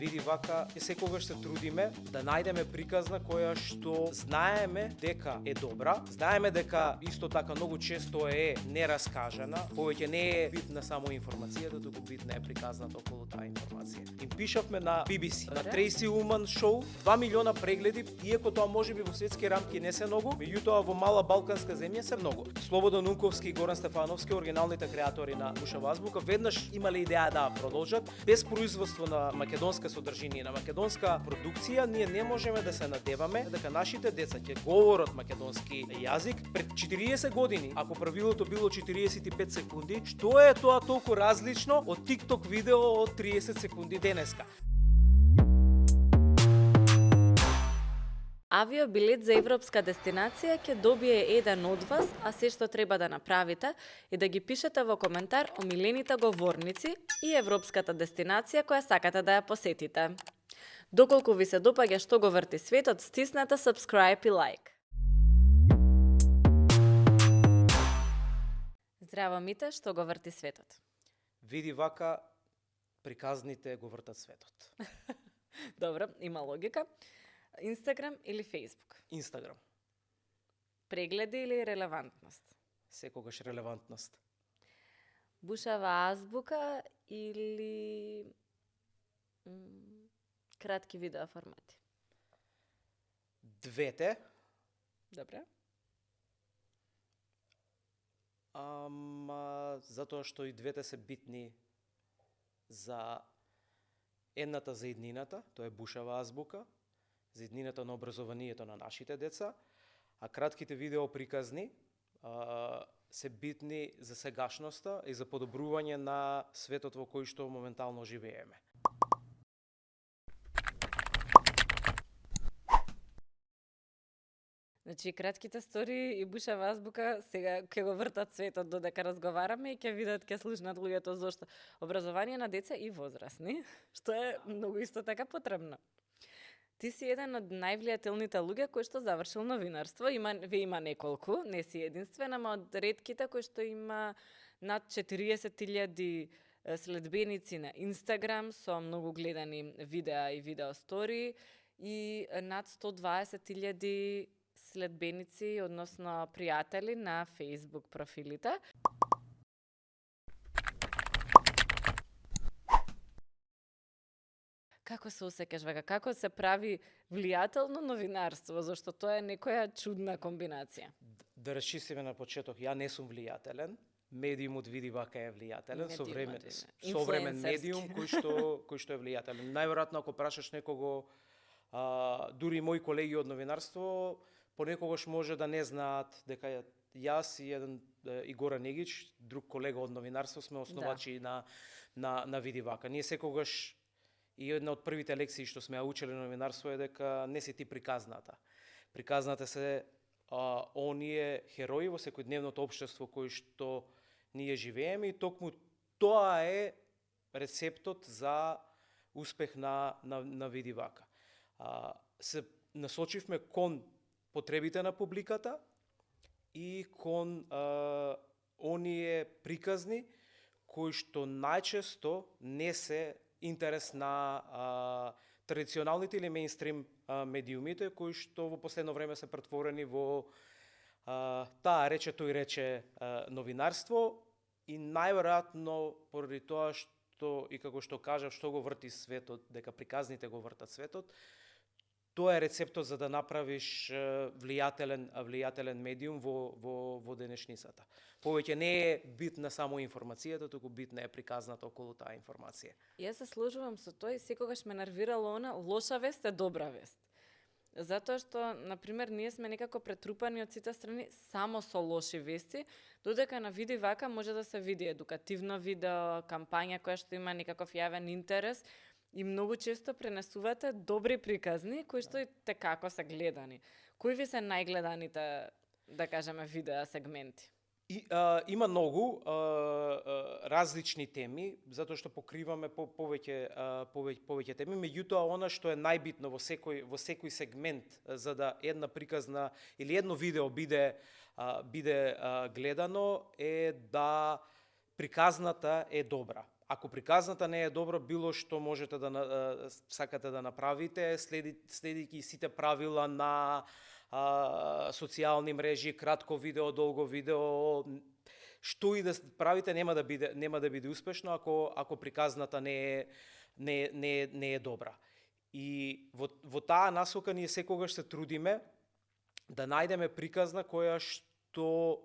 Види вака, секогаш се трудиме да најдеме приказна која што знаеме дека е добра, знаеме дека исто така многу често е нераскажана, повеќе не е битна само информацијата, туку битна е приказната околу таа информација. Им пишавме на BBC, на Трейси Улман шоу, 2 милиона прегледи, иако тоа можеби во светски рамки не се многу, меѓутоа во мала балканска земја се многу. Слободан Унковски и Горан Стефановски, оригиналните креатори на Бушава азбука, веднаш имале идеја да продолжат без производство на македонска содржина и на македонска продукција. Ние не можеме да се надеваме дека нашите деца ќе говорат македонски јазик пред 40 години, ако правилото било 45 секунди. Што е тоа толку различно од TikTok видео од 30 секунди денеска? Авиобилет за европска дестинација ќе добие еден од вас, а се што треба да направите е да ги пишете во коментар омилените говорници и европската дестинација која сакате да ја посетите. Доколку ви се допаѓа што го врти светот, стиснете subscribe и лайк. Здраво, Мите, што го врти светот? Види вака, приказните го вртат светот. Добро, има логика. Инстаграм или Фейсбук? Инстаграм. Прегледи или релевантност? Секогаш релевантност. Бушава азбука или кратки видео формати? Двете. Добре. Затоа што и двете се битни за едната за иднината, тоа е Бушава азбука, за иднината на образованието на нашите деца, а кратките видео приказни се битни за сегашноста и за подобрување на светот во кој што моментално живееме. Значи, кратките стори и Бушава азбука сега ќе го вртат светот додека разговараме и ќе видат, ќе слушнат луѓето зошто образование на деца и возрастни, што е многу исто така потребно. Ти си еден од највлијателните луѓе кои што завршил новинарство. Има неколку, не си единствен, ама од ретките кои што има над 40.000 следбеници на Инстаграм со многу гледани видеа и видеостори и над 120.000 следбеници, односно пријатели на Facebook профилите. Како се осеќаш веќе? Како се прави влијателно новинарство? Зашто тоа е некоја чудна комбинација. Да расчистиме на почеток, ја не сум влијателен. Медиумот Види вака е влијателен, современ медиум кој што е влијателен. Најверојатно ако прашаш некого, дури мои колеги од новинарство, понекогаш може да не знаат дека јас и и Горан Егич, друг колега од новинарство, сме основачи на Види вака. Ние секогаш и една од првите лекции што сме ја учеле на новинарство е дека не си ти приказната. Приказната се оние херои во секојдневното општество кој што ние живееме и токму тоа е рецептот за успех на Види вака. Се насочивме кон потребите на публиката и кон оние приказни кои што најчесто не се интерес на традиционалните или мејнстрим медиумите, кои што во последно време се претворени во таа рече тој рече новинарство и најверојатно поради тоа што и како што кажав што го врти светот, дека приказните го вртат светот, тоа е рецептот за да направиш влијателен медиум во денешницата. Повеќе не е битна само информацијата, туку битна е приказната околу таа информација. Јас се сложувам со тоа и секогаш ме нервирало она лоша вест е добра вест. Затоа што, например, ние сме некако претрупани од сите страни само со лоши вести, додека на Види вака може да се види едукативно видео, кампања која што има некаков јавен интерес и многу често пренесувате добри приказни кои што и текако се гледани. Кои ви се најгледаните, да кажеме, видеа сегменти? Има многу различни теми, затоа што покриваме повеќе теми, меѓутоа она што е најбитно во секој сегмент за да една приказна или едно видео биде гледано е да приказната е добра. ако приказната не е добра, било што можете да сакате да направите, следејќи сите правила на социјални мрежи, кратко видео, долго видео, што и да правите нема да биде успешно ако приказната не е добра. И во таа насока ние секогаш се трудиме да најдеме приказна која што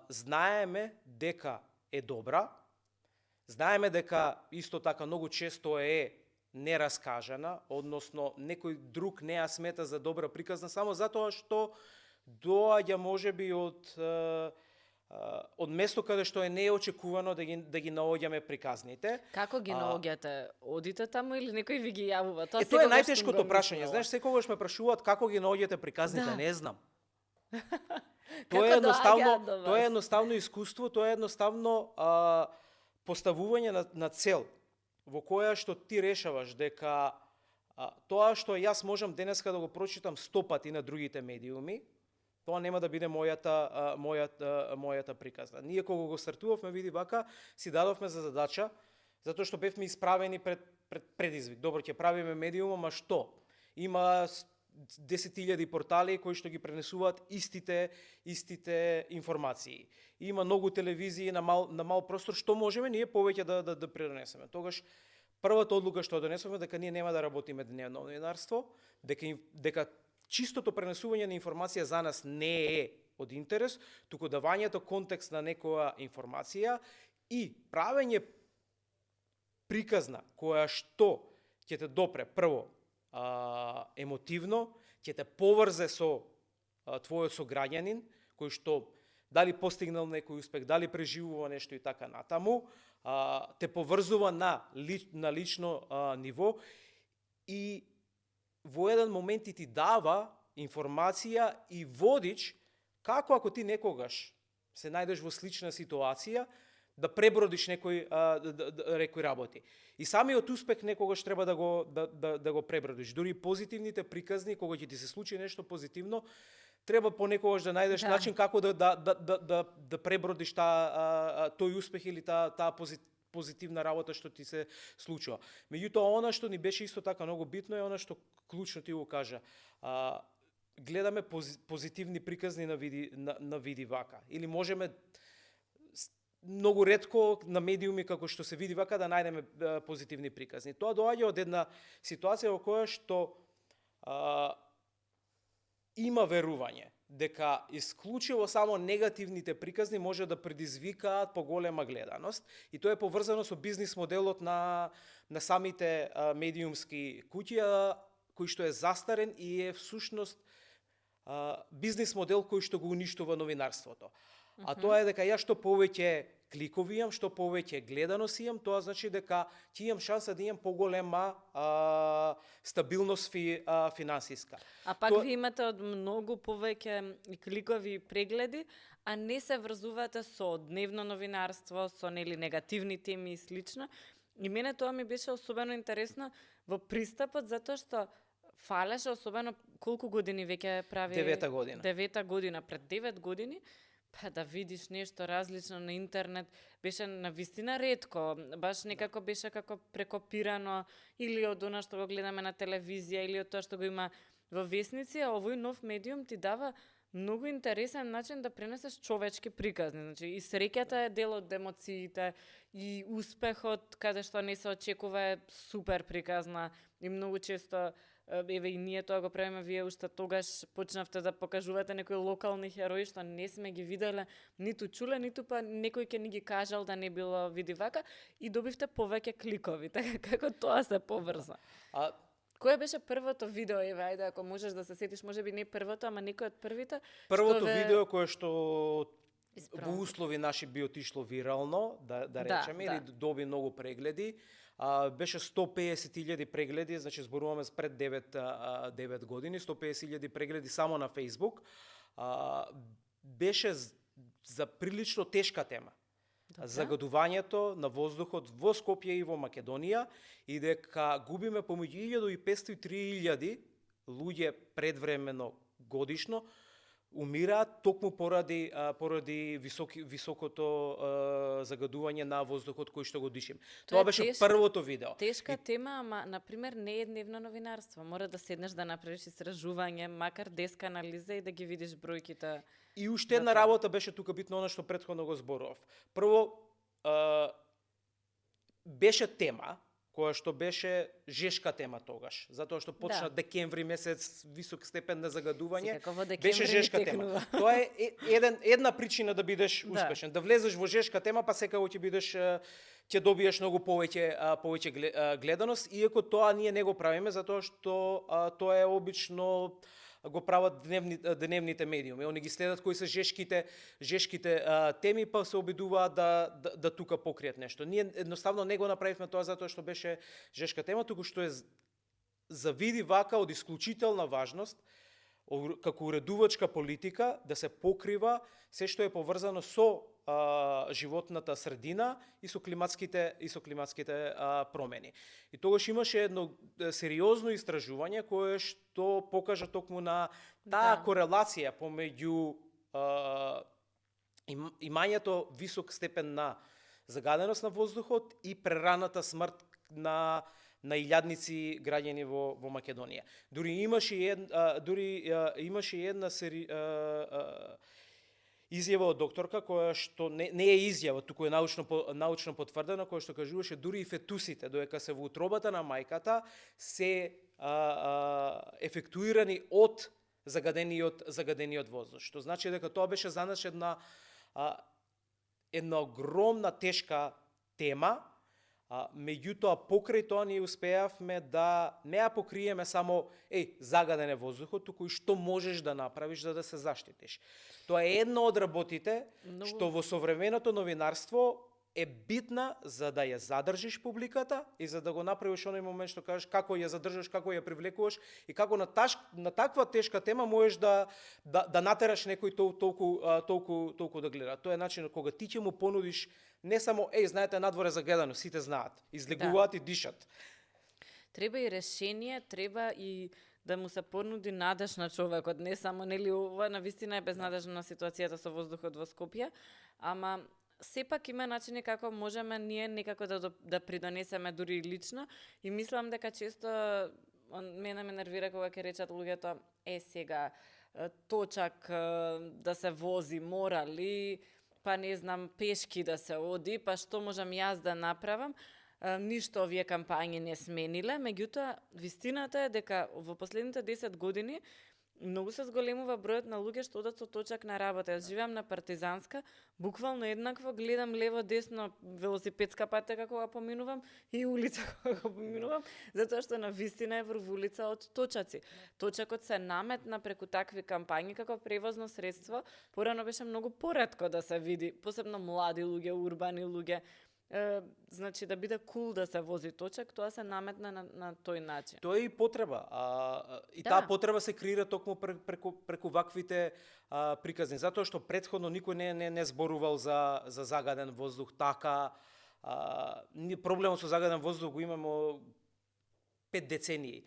знаеме дека е добра, знаеме дека исто така многу често е нераскажана, односно некој друг не ја смета за добра приказна само затоа што доаѓа можеби од место каде што е неочекувано да ги наоѓаме приказните. Како ги наоѓате? Одите таму или некој ви ги јавува? Тоа е најтешкото прашање. Знаеш, секогаш ме прашуваат како ги наоѓате приказните, не знам. Тоа е едноставно искуство, тоа е едноставно поставување на цел во која што ти решаваш дека тоа што јас можам денеска да го прочитам 100 пати на другите медиуми, тоа нема да биде мојата приказна. Ние кога го стартувавме Види вака, си дадовме за задача, затоа што бевме исправени пред предизвик. Добро, ќе правиме медиум, ама што? Има 10.000 портали кои што ги пренесуваат истите информации. Има многу телевизии на мал простор, што можеме ние повеќе да пренесеме. Тогаш првата одлука што донесовме дека ние нема да работиме дневно новинарство, дека чистото пренесување на информација за нас не е од интерес, туку давањето контекст на некоја информација и правење приказна која што ќе те допре прво емотивно, ќе те поврзе со твојот сограѓанин, кој што дали постигнал некој успех, дали преживува нешто и така натаму, те поврзува на лично ниво и во еден момент ти дава информација и водич како ако ти некогаш се најдеш во слична ситуација да пребродиш некои работи. И самиот успех некогаш треба да го пребродиш. Дури позитивните приказни, кога ќе ти се случи нешто позитивно, треба понекогаш да најдеш начин како да пребродиш тој успех или таа позитивна работа што ти се случува. Меѓутоа, она што ни беше исто така многу битно е она што клучно ти го кажа. Гледаме позитивни приказни на Види вака. Или можеме многу ретко на медиуми како што се Види вака да најдеме позитивни приказни. Тоа доаѓа од една ситуација во која што има верување дека исклучиво само негативните приказни може да предизвикаат поголема гледаност и тоа е поврзано со бизнис моделот на самите медиумски куќи, кој што е застарен и е всушност бизнис модел кој што го уништува новинарството. А тоа е дека ја што повеќе кликови имам, што повеќе гледаност имам, тоа значи дека ќе имам шанса да имам поголема стабилност финансиска. А пак ви имате од многу повеќе кликови прегледи, а не се врзувате со дневно новинарство, со негативни теми и слично. И мене тоа ми беше особено интересно во пристапот, затоа што фалеше, особено колку години веќе прави... 9-та година. 9-та година, пред 9 години, па да видиш нешто различно на интернет, беше навистина ретко, баш некако беше како прекопирано или од она што го гледаме на телевизија или од тоа што го има во весници, а овој нов медиум ти дава многу интересен начин да пренесеш човечки приказни. Значи, и среќата е дел од емоциите, и успехот, каде што не се очекува, е супер приказна и многу често еве и ние тоа го правиме, вие уште тогаш почнавте да покажувате некои локални херои што не сме ги виделе, ниту чуле, ниту па некој ќе ни ги кажал да не било Види вака и добивте повеќе кликови, така како тоа се поврза. Кое беше првото видео, еве, ајде, ако можеш да се сетиш, можеби не првото, ама некој од првите? Првото видео кое што во услови наши би отишло вирално, да речеме, или доби многу прегледи, беше 150.000 прегледи, значи зборуваме пред 9 години, 150.000 прегледи само на Facebook. Беше за прилично тешка тема. Загадувањето на воздухот во Скопје и во Македонија и дека губиме помеѓу 1.500 и 3.000 луѓе предвремено годишно умираат токму поради високото загадување на воздухот кој што го дишим. Тоа беше првото видео. Тешка тема, ама на пример не е дневно новинарство. Мора да седнеш да направиш истражување, макар деска анализа и да ги видиш бројките. И уште една работа беше тука битно, она што претходно го зборував. Прво беше тема која што беше жешка тема тогаш, затоа што почна декември месец, висок степен на загадување, беше жешка тема. Тоа е една причина да бидеш успешен, да влезеш во жешка тема, па секако ќе добиеш многу повеќе гледаност, иако тоа ние не го правиме затоа што тоа е обично го прават дневните медиуми. Они ги следат кои се жешките теми, па се обидуваат да тука покријат нешто. Ние едноставно не го направивме тоа затоа што беше жешка тема, туку што е за види вака од исклучителна важност како уредувачка политика да се покрива се што е поврзано со животната средина и со климатските промени. И тогаш имаше едно сериозно истражување кое што покажа токму на таа корелација помеѓу имањето висок степен на загаденост на воздухот и прераната смрт на илјадници граѓани во Македонија. Дури имаше една изјава од докторка која што не е изјава, туку е научно потврдена, која што кажуваше дури и фетусите додека се во утробата на мајката се ефектуирани од загадениот воздух. Што значи дека тоа беше за нас една огромна тешка тема. Меѓутоа покрај тоа ние успеавме да не ја покриеме само загаден е воздухот, туку и што можеш да направиш за да се заштитиш. Тоа е една од работите што во современото новинарство е битна за да ја задржиш публиката и за да го направиш оној момент што кажеш како ја задржаш, како ја привлекуваш и како на таква тешка тема можеш да натераш некој толку да гледа. Тоа е начинот кога ти ќе му понудиш не само знаете надворе загадано, сите знаат, излегуваат и дишат. Треба и решение, треба и да му се понуди надеж на човекот, не само нели ова навистина е безнадежна ситуацијата со воздухот во Скопје, ама сепак има начини како можеме ние некако да придонесеме дури лично и мислам дека често мене ме нервира кога ќе речат луѓето сега точак да се вози мора ли, па не знам пешки да се оди, па што можам јас да направам. Ништо овие кампањи не смениле, меѓутоа вистината е дека во последните 10 години многу се зголемува бројот на луѓе што одат со точак на работа. Јас живеам на Партизанска, буквално еднакво гледам лево десно велосипедска патека кога поминувам и улица кога поминувам, затоа што на вистина е врв улица од точаци. Точакот се наметна преку такви кампањи како превозно средство, порано беше многу поретко да се види, посебно млади луѓе, урбани луѓе. Значи да биде кул да се вози точак, тоа се наметна на тој начин. Тоа е и потреба, и таа потреба се креира токму преку ваквите приказни, затоа што претходно никој не зборувал за загаден воздух, така проблемот со загаден воздух го имаме 5 децении.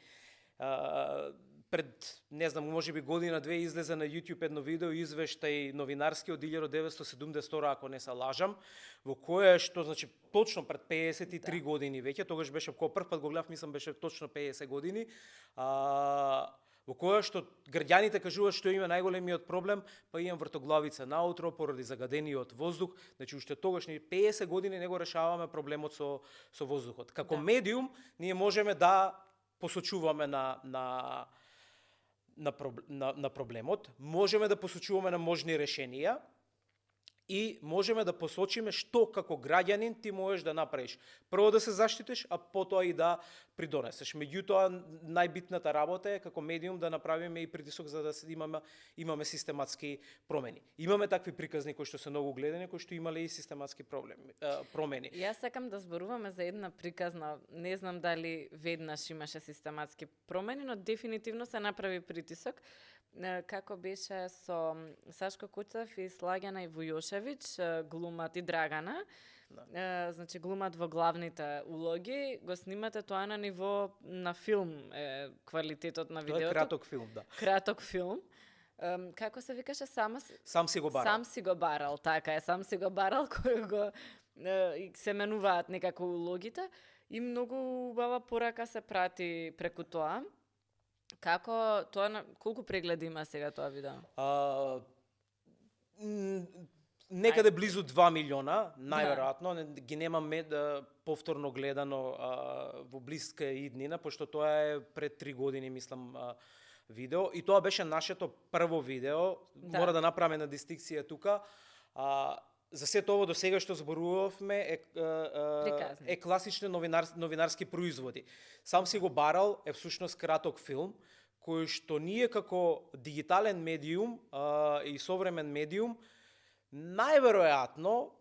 Пред, не знам, можеби година-две излезе на YouTube едно видео, извештај новинарски од 1972, ако не се лажам, во кое што, значи, точно пред 53 години веќе, тогаш беше кога прв пат го гледав, мислам беше точно 50 години, во кое што граѓаните кажуваат што има најголемиот проблем, па имам вртоглавица наутро поради загадениот воздух, значи уште тогаш 50 години не го решаваме проблемот со воздухот. Како медиум ние можеме да посочуваме на проблемот, можеме да посочуваме на можни решенија и можеме да посочиме што како граѓанин ти можеш да направиш. Прво да се заштитиш, а потоа и да придонесеш. Меѓутоа, најбитната работа е како медиум да направиме и притисок за да имаме систематски промени. Имаме такви приказни кои што се многу гледани, кои што имале и систематски промени. Јас сакам да зборуваме за една приказна, не знам дали веднаш имаше систематски промени, но дефинитивно се направи притисок. Како беше со Сашко Куцев и Слагјана Ивујошевиќ, глумат и Драгана. Значи глумат во главните улоги, го снимате тоа на ниво на филм, квалитетот на видеото. Тоа е краток филм, да. Краток филм. како се викаше, Сам си го барал. Сам си го барал, така е, сам си го барал, кој го се менуваат некако улогите и многу убава порака се прати преку тоа. Како тоа, колку прегледи има сега тоа видео? Некаде близу 2 милиона, најверојатно, ги немам повторно гледано во блиска иднина, пошто тоа е пред 3 години, мислам, видео, и тоа беше нашето прво видео. Мора да направиме на дистинкција тука. За сето ово до сега што зборувавме е класични новинарски производи. Сам си го барал е всушност краток филм, кој што ние како дигитален медиум и современ медиум, најверојатно,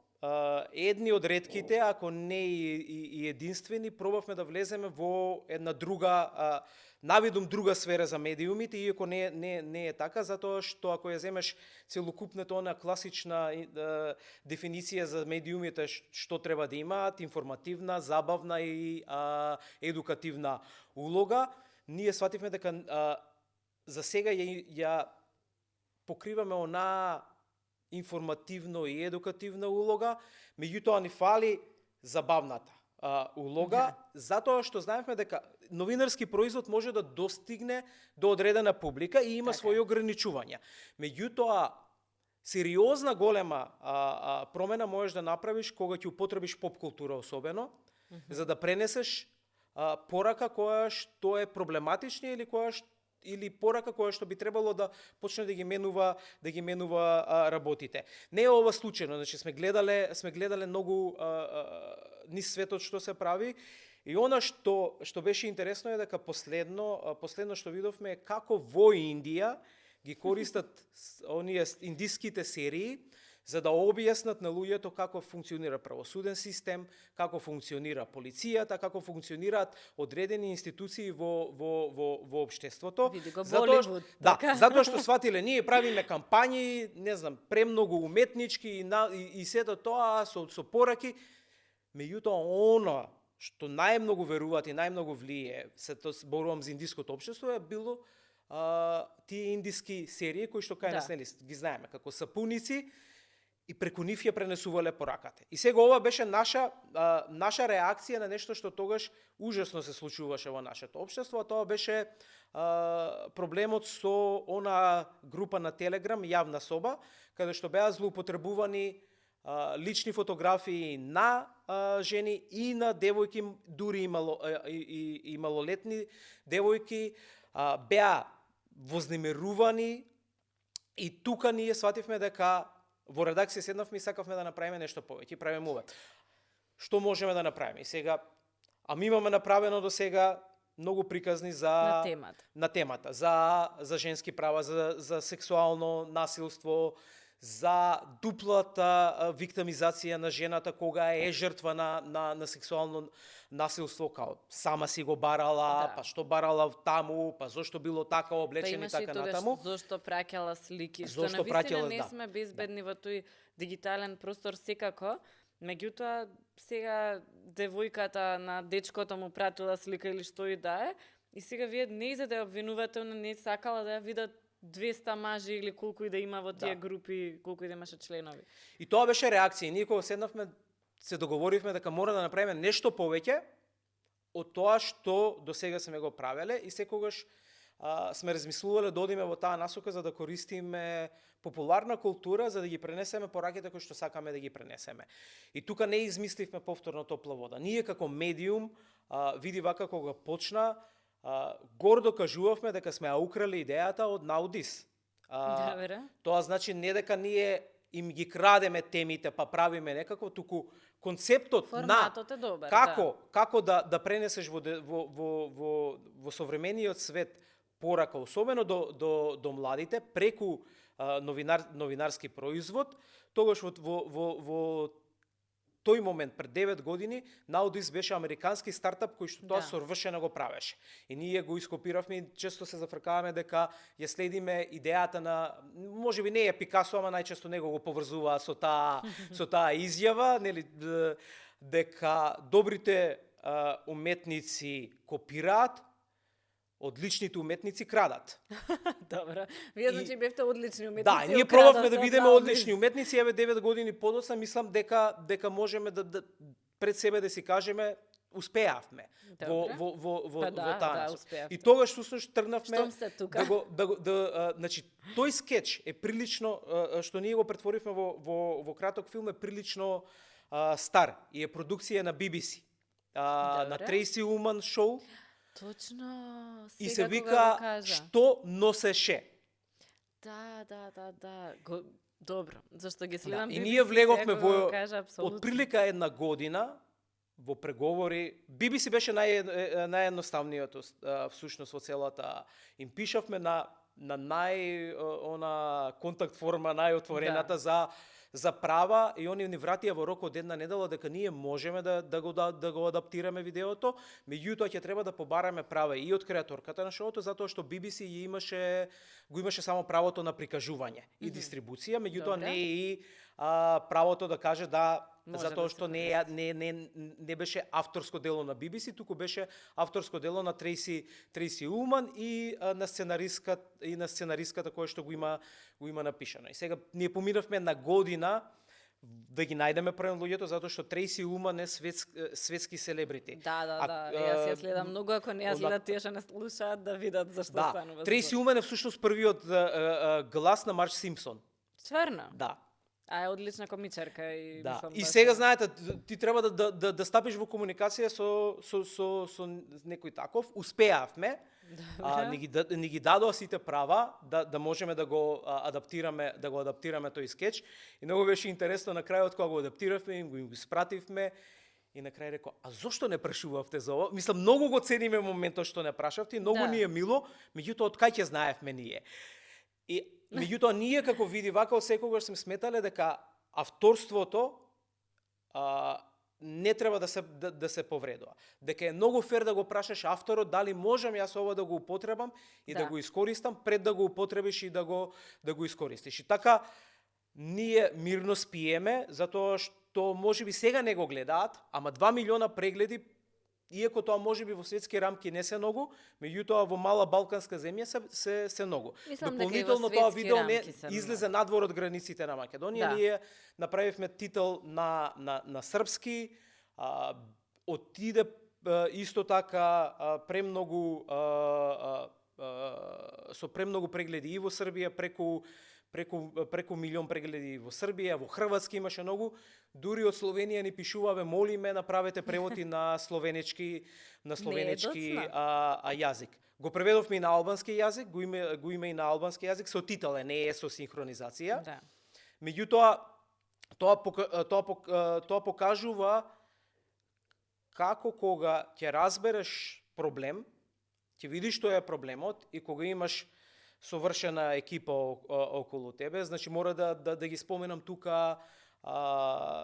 едни од ретките, ако не и единствени, пробавме да влеземе во една друга, навидум друга сфера за медиумите, иако не е така, затоа што ако ја земеш целокупната она класична дефиниција за медиумите што треба да имаат, информативна, забавна и едукативна улога, ние свативме дека за сега ја покриваме она информативно и едукативна улога, меѓутоа ни фали забавната улога, затоа што знаевме дека новинарски производ може да достигне до одредена публика и има своји ограничувања. Меѓутоа, сериозна голема промена можеш да направиш кога ќе употребиш поп култура особено, за да пренесеш порака која што е проблематична или порака која што би требало да почне да ги менува работите. Не е ова случајно, значи сме гледале многу низ светот што се прави, и она што беше интересно е дека последно што видовме е како во Индија ги користат оние индиските серии за да објаснат на луѓето како функционира правосуден систем, како функционира полицијата, како функционираат одредени институции во општеството. Види го Боливуд. Затоа што сватиле, ние правиме кампањи, не знам, премногу уметнички и сето тоа со пораки, меѓутоа она што најмногу веруваат и најмногу влие, се тоа зборувам за индиското општество, е било тие индиски серии кои што кај нас ги знаеме како сапуници, и преку нив ја пренесувале пораката. И сега ова беше наша реакција на нешто што тогаш ужасно се случуваше во нашето општество, а тоа беше проблемот со она група на Телеграм, јавна соба, каде што беа злоупотребувани лични фотографии на жени и на девојки, дури и малолетни девојки, беа вознемерувани, и тука ние свативме дека во редакција седнавме и сакавме да направиме нешто повеќе, правиме ова. Што можеме да направиме? И сега, ми имаме направено до сега многу приказни на темата, за женски права, за сексуално насилство, за дуплата виктимизација на жената кога е жртва на сексуално насилство, као сама си го барала, па што барала таму, па зошто било така облечени, така натаму. Зошто праќала слики, што навистина не сме безбедни во тој дигитален простор секако, меѓутоа сега девојката на дечкото му пратила слика или што и да е, и сега вие не да ја обвинувате, не сакала да ја видат 200 мажи или колку и да има во тие групи, колку и да имаше членови. И тоа беше реакција. Ние кога седнавме, се договоривме дека мора да направиме нешто повеќе од тоа што до сега сме го правеле, и секогаш сме размислувале да одиме во таа насока за да користиме популарна култура за да ги пренесеме пораките кои што сакаме да ги пренесеме. И тука не измисливме повторно топла вода. Ние како медиум, види вака кога почна, гордо кажувавме дека сме украли идејата од Наудис. Тоа значи не дека ние им ги крадеме темите па правиме некако, туку концептот форматот е добар, како да пренесеш во современиот свет порака, особено до младите, преку новинарски производ, тогаш во тој момент, пред 9 години, Наудис беше американски стартап кој што тоа совршено го правеше. И ние го ископиравме и често се зафркаваме дека ја следиме идејата на, можеби не е Пикасо, ама најчесто него го поврзува со таа изјава, нели, дека добрите уметници копираат, одличните уметници крадат. Добро. Вие значи бевте одлични уметници. Да, ние пробавме да бидеме одлични уметници, еве 9 години подоцна, мислам дека можеме да пред себе да си кажеме успеавме во таа. И тогаш всушност тргнавме значи тој скеч е прилично што ние го претворивме во краток филм е прилично стар и е продукција на BBC. На Трейси Улман шоу. Точно. И се вика Што носеше. Да. Добро, зашто ги следам BBC. И ние влеговме во отприлика една година во преговори. BBC беше наједноставниот всушност во целата. Им пишавме на контакт форма најотворената за права и они ни вратија во рок од една недела дека ние можеме да го адаптираме видеото, меѓутоа ќе треба да побараме права и од креаторката на шоуто, затоа што BBC го имаше само правото на прикажување и дистрибуција, меѓутоа не и правото да каже затоа што не беше авторско дело на BBC, туку беше авторско дело на Трейси Улман и на сценаристката која што го има напишано. И сега ние поминавме една година да ги најдеме правилно луѓето, затоа што Трейси Улман е светски селебрити. Да. Јас ја следам многу, ако не ја следат, тие што не слушаат да видат зашто станува. Трейси Улман е всушност првиот глас на Марч Симпсон. Стварно? Да. А е одлична комичарка и мислам. И сега знаете, ти треба да стапиш во комуникација со некој таков. Успеавме. Ни ги дадоа сите права да можеме да го адаптираме тој скеч. И многу беше интересно на крајот кога го адаптиравме, им го испративме. И на крај рекол, а зошто не прашувавте за ова? Мислам, многу го цениме моментот што не прашавте, многу ни е мило, меѓутоа од кај ќе знаевме ние. И меѓутоа ние како види вака секогаш сме сметале дека авторството не треба да се повредува. Дека е многу фер да го прашаш авторот дали можам јас ова да го употребам и да го искористам пред да го употребиш и да го искористиш. И така ние мирно спиеме затоа што можеби сега не го гледаат, ама 2 милиона прегледи, иако тоа можеби во светски рамки не се многу, меѓутоа во мала балканска земја се многу. Дополнително тоа видео не излезе надвор од границите на Македонија. Ние направивме титул на српски, отиде исто така со премногу прегледи и во Србија, преку милион прегледи во Србија, во Хрватска имаше многу, дури од Словенија ни пишуваве, молиме, направете преводи на словенечки јазик. Го преведовме и на албански јазик, го има и на албански јазик, со титуле, не е со синхронизација. Да. Меѓутоа, тоа покажува како кога ќе разбереш проблем, ќе видиш што е проблемот и кога имаш совршена екипа околу тебе, значи мора да ги споменам тука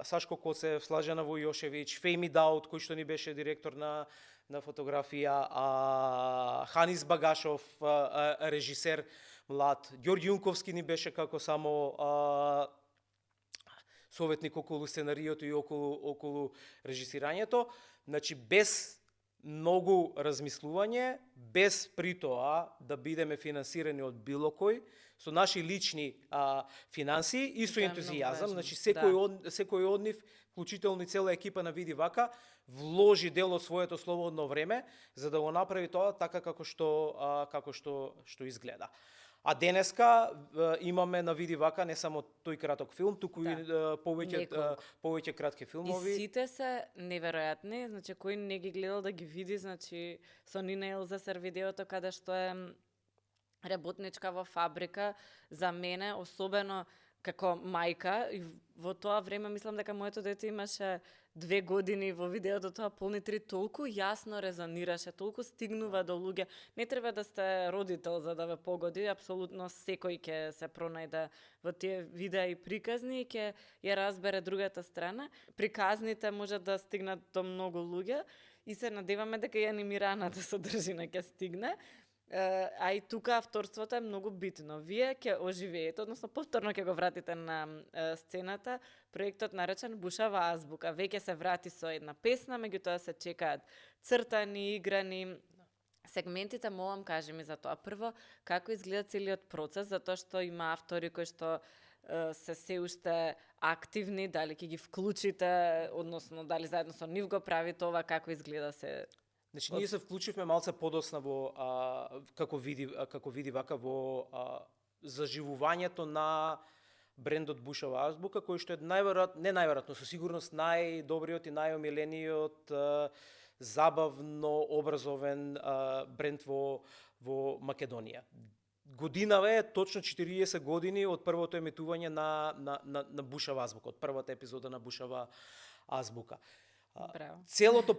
Сашко Коцев, Слажена Војошевиќ, Феми Даут, кој што ни беше директор на фотографија, Ханис Багашов, режисер млад, Ѓорѓи Јунковски ни беше како само советник околу сценариото и околу режисирањето, значи без многу размислување, без при тоа да бидеме финансирани од било кој, со наши лични финансии и со ентузијазам, значи секој од нив, вклучително и цела екипа на Види Вака, вложи дел од своето слободно време за да го направи тоа така како што изгледа. А денеска имаме на Види Вака не само тој краток филм, туку и повеќе кратки филмови. И сите се неверојатни, значи кој не ги гледал да ги види, значи со Нина Елзасер видеото каде што е работничка во фабрика, за мене особено како мајка, и во тоа време мислам дека моето дете имаше 2 години, во видеото тоа полни 3 толку јасно резонираше, толку стигнува до луѓе. Не треба да сте родител за да ве погоди, апсолутно секој ќе се пронајде во тие видеа и приказни и ќе ја разбере другата страна. Приказните може да стигнат до многу луѓе и се надеваме дека и анимираната содржина ќе стигне. А и тука авторството е многу битно. Вие ќе оживеете, односно повторно ќе го вратите на сцената, проектот наречен Бушава азбука. Веќе се врати со една песна, меѓутоа се чекаат цртани, играни сегментите, молам, кажи ми за тоа. Прво, како изгледа целиот процес, затоа што има автори кои што се уште активни, дали ќе ги вклучите, односно дали заедно со нив го правите ова, како изгледа се? Значи, ние се вклучивме малце подоцна во, како види вака, во заживувањето на брендот Бушава азбука, кој што е најверојатно, со сигурност најдобриот и најомилениот забавно образовен бренд во Македонија. Годинава е точно 40 години од првото емитување на Бушава азбука, од првата епизода на Бушава азбука. Целата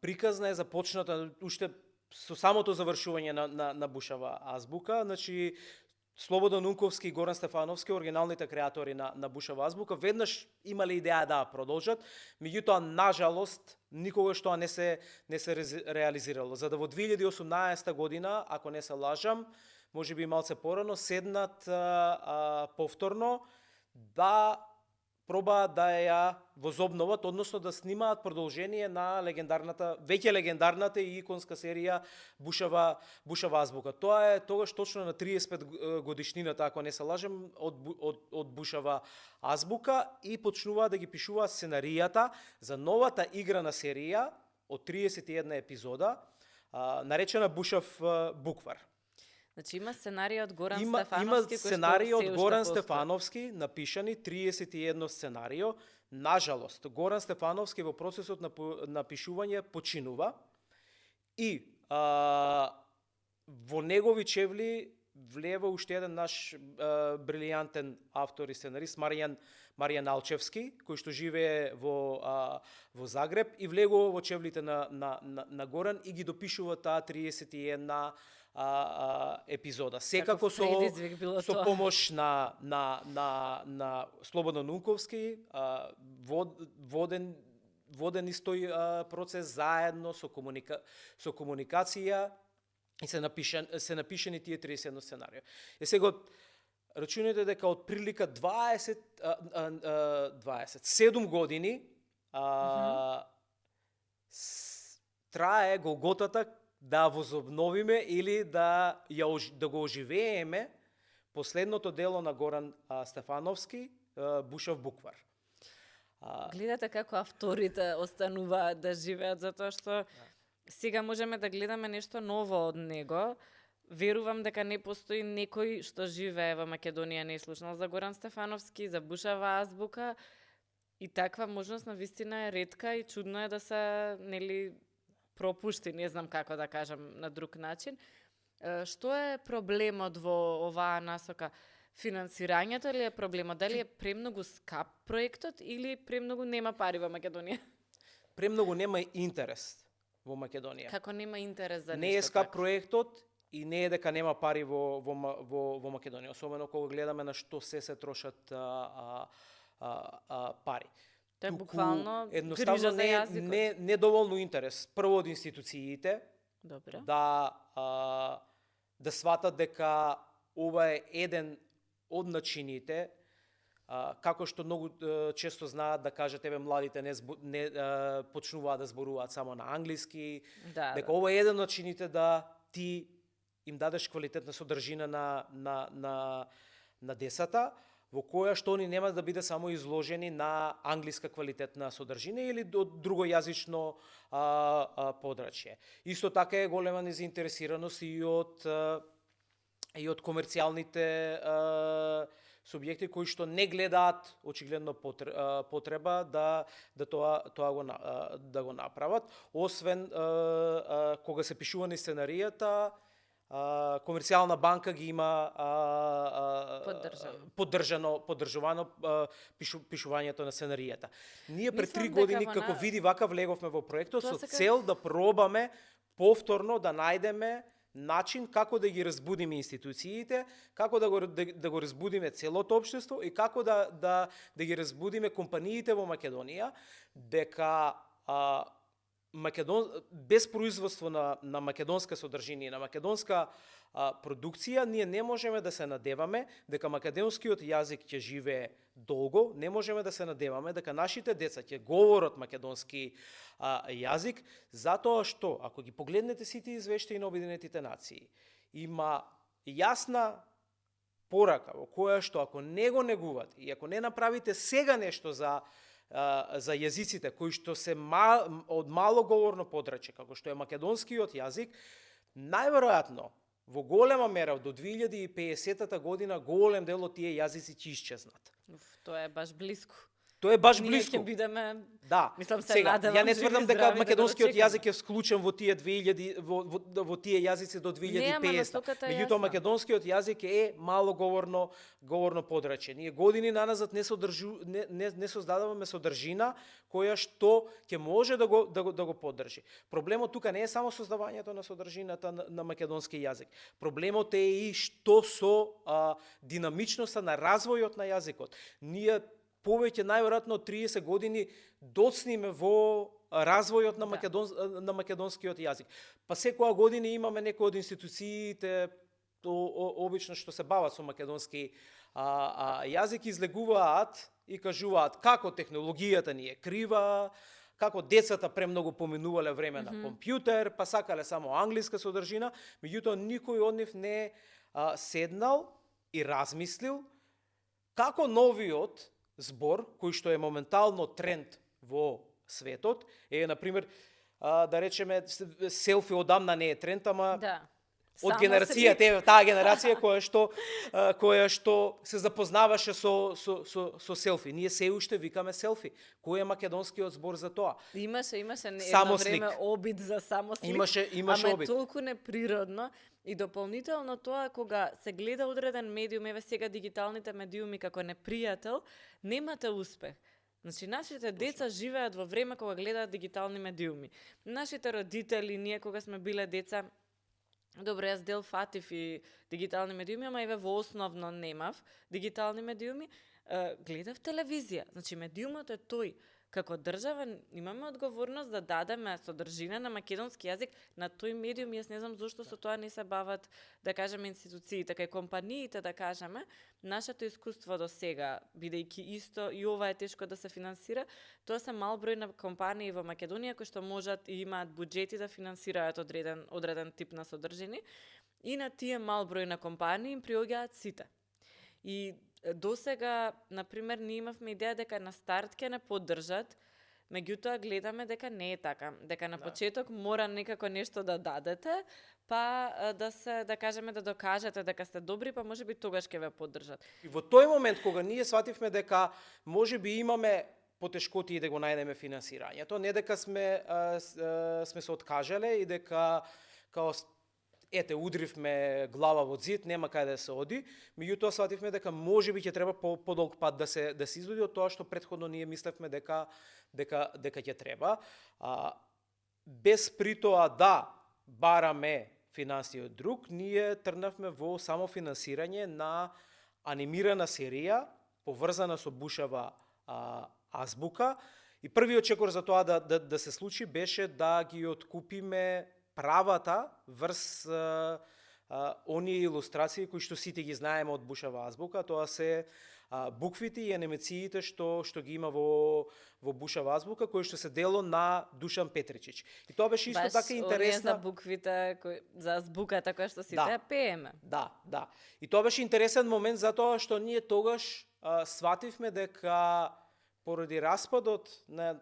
приказна е започната уште со самото завршување на Бушава азбука. Значи, Слободан Унковски и Горан Стефановски, оригиналните креатори на Бушава азбука, веднаш имале идеја да продолжат, меѓутоа, нажалост, никогаш тоа не се реализирало. За да во 2018 година, ако не се лажам, може би малце порано, седнат повторно да пробаат да ја возобноват, односно да снимаат продолжение на веќе легендарната и иконска серија Бушава азбука. Тоа е тогаш точно на 35 годишнината, ако не се лажем, од Бушава азбука, и почнуваат да ги пишуваат сценаријата за новата играна серија од 31 епизода, наречена Бушав буквар. Значи има сценарија од Горан Стефановски. Има сценарија од Горан Стефановски, напишани 31 сценарио. Нажалост, Горан Стефановски во процесот на пишување починува и во негови чевли влева уште еден наш брилијантен автор и сценарист, Маријан Алчевски, кој што живее во Загреб, и влегува во чевлите на Горан и ги допишува таа 31 епизода. Секако со помош на Слободан Унковски, воден истој процес заедно со комуникација, и се напишани тие 31 сценарио. Сега рачунете дека од прилика 27 години трае голготата да возобновиме или да го оживееме последното дело на Горан Стефановски, Бушав буквар. Гледате како авторите остануваат да живеат, затоа што сега можеме да гледаме нешто ново од него. Верувам дека не постои некој што живее во Македонија не слушнал за Горан Стефановски, за Бушава азбука, и таква можност на вистина е ретка и чудно е да се, нели, пропушти, не знам како да кажам на друг начин. Што е проблемот во оваа насока? Финансирањето ли е проблемот? Дали е премногу скап проектот или премногу нема пари во Македонија? Премногу нема интерес во Македонија. Како нема интерес за нешто? Не е скап проектот и не е дека нема пари во Македонија, особено кога гледаме на што се трошат пари. Тоа е буквално едноставно не доволно интерес. Прво од институциите. Добре. Да сватат дека ова е еден од начините, како што многу често знаат да кажат, младите не почнуваат да зборуваат само на англиски, дека ова е еден од начините да ти им дадеш квалитетна содржина на децата, во која што они нема да биде само изложени на англиска квалитетна содржина или од другојазично подрачје. Исто така е голема незаинтересираност и од комерцијалните субјекти кои што не гледаат очигледно потреба да го направат, освен кога се пишува на сценаријата, Комерцијална банка ги има поддржувано пишувањето на сценаријата. Ние пред 3 години како види вака влеговме во проектот со цел да пробаме повторно да најдеме начин како да ги разбудиме институциите, како да го разбудиме целото општество и како да ги разбудиме компаниите во Македонија дека без производство на македонска содржина и на македонска продукција, ние не можеме да се надеваме дека македонскиот јазик ќе живее долго, не можеме да се надеваме дека нашите деца ќе говорат македонски јазик, затоа што, ако ги погледнете сите извештаи на Обединетите нации, има јасна порака во која што ако не го негувате и ако не направите сега нешто за јазиците кои што се од малоговорно подрачје, како што е македонскиот јазик, најверојатно во голема мера до 2050 година голем дел од тие јазици ќе исчезнат. Тоа е баш блиску. Тоа е баш блиску. Ние ќе бидеме, да. Мислам се Сега, надевам, ја не тврдам дека македонскиот да јазик е вклучен во тие 2000 во тие јазици до 2050. Меѓутоа македонскиот јазик е малоговорно подрачје. Ние години наназад не создадуваме содржина која што ќе може да го поддржи. Проблемот тука не е само создавањето на содржината на македонски јазик. Проблемот е и што со динамичноста на развојот на јазикот. Ние повеќе најверојатно 30 години доцниме во развојот на македонскиот јазик. Па секоја година имаме некои од институциите обично што се бават со македонски јазик, излегуваат и кажуваат како технологијата ни е крива, како децата премногу поминувале време на компјутер, па сакале само англиска содржина, меѓутоа никој од нив не седнал и размислил како новиот збор, кој што е моментално тренд во светот, е, например, да речеме, селфи одамна не е тренд, ама од генерацијата, таа генерација која што се запознаваше со селфи. Ние се уште викаме селфи. Кој е македонскиот збор за тоа? Имаше едно време обид за самослик. Имаше ама обид. Ама толку неприродно и дополнително тоа кога се гледа одреден медиум, еве сега дигиталните медиуми како непријател, немате успех. Значи, нашите деца живеат во време кога гледаат дигитални медиуми. Нашите родители, ние кога сме биле деца, добро, јас дел фатив и дигитални медиуми, ама еве во основно немав дигитални медиуми, гледав телевизија. Значи, медиумот е тој. Како држава имаме одговорност да дадеме содржина на македонски јазик на тој медиум. Јас не знам зошто со тоа не се бават, да кажеме, институциите, кај компаниите, да кажеме. Нашето искуство до сега, бидејќи исто и ова е тешко да се финансира, тоа се мал број на компании во Македонија кои што можат и имаат буџети да финансираат одреден тип на содржини, и на тие мал број на компании им приоѓаат сите. И до сега, например, ние имавме идеја дека на старт ќе не поддржат, меѓутоа гледаме дека не е така, дека на почеток мора некако нешто да дадете, па да кажеме да докажете дека сте добри, па можеби тогаш ќе ве поддржат. И во тој момент кога ние свативме дека можеби имаме потешкоти и да го најдеме финансирањето, не дека сме се откажале и дека као удривме глава во зид, нема каде да се оди, меѓутоа свативме дека можеби ќе треба подолг пат да се изоди од тоа што претходно ние мислевме дека ќе треба. Без притоа да бараме финансија од друг, ние тргнавме во самофинансирање на анимирана серија поврзана со Бушева азбука, и првиот чекор за тоа да се случи беше да ги откупиме правата врз оние илустрации кои што сите ги знаеме од Бушева азбука. Тоа се буквите и анимациите што ги има во Бушева азбука, кои што се дело на Душан Петричич. И тоа беше исто така интересна. За буквите, за азбуката која што сите ја пееме. Да. И тоа беше интересен момент затоа што ние тогаш свативме дека поради распадот на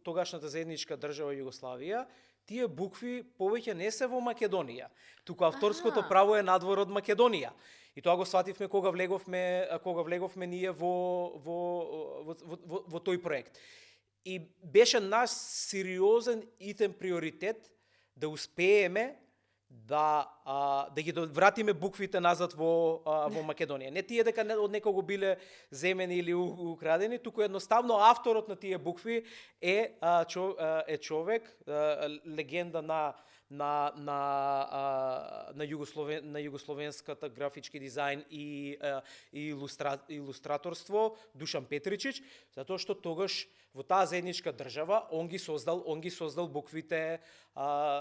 тогашната заедничка држава Југославија, тие букви повеќе не се во Македонија, туку авторското право е надвор од Македонија. И тоа го свативме кога влеговме ние во тој проект. И беше наш сериозен итен приоритет да успееме да ги вратиме буквите назад во Македонија. Не тие дека од некого биле земени или украдени, туку едноставно авторот на тие букви е човек, легенда на југословенската графички дизајн и илустраторство, Душан Петричич, затоа што тогаш во таа заедничка држава, он ги создал буквите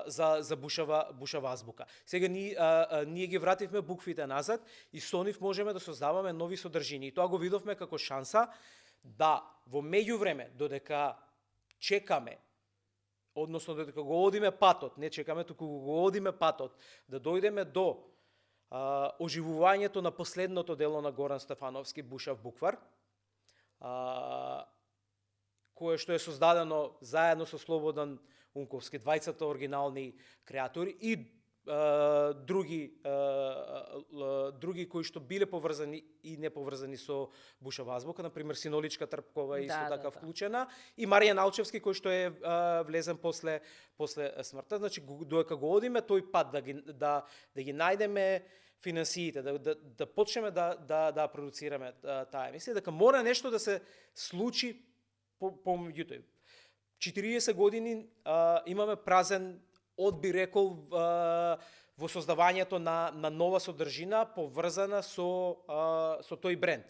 за бушава азбука. Сега ние ги вративме буквите назад и со нив можеме да создаваме нови содржини. И тоа го видовме како шанса да во меѓувреме додека чекаме, односно додека го одиме патот, не чекаме, туку го одиме патот, да дојдеме до оживувањето на последното дело на Горан Стефановски, Бушав буквар, кое што е создадено заедно со Слободан Унковски, двајцата оригинални креатори и други кои што биле поврзани и неповрзани со Бушава азбука, например Синоличка Трпкова е исто така вклучена, и Марија Налчевски кој што е влезен после смртта. Значи додека го одиме тој пат да ги најдеме финансиите, да почнеме да продуцираме таа емисија, дека мора нешто да се случи помеѓу тој. 40 години имаме празен би рекол во создавањето на нова содржина поврзана со тој бренд.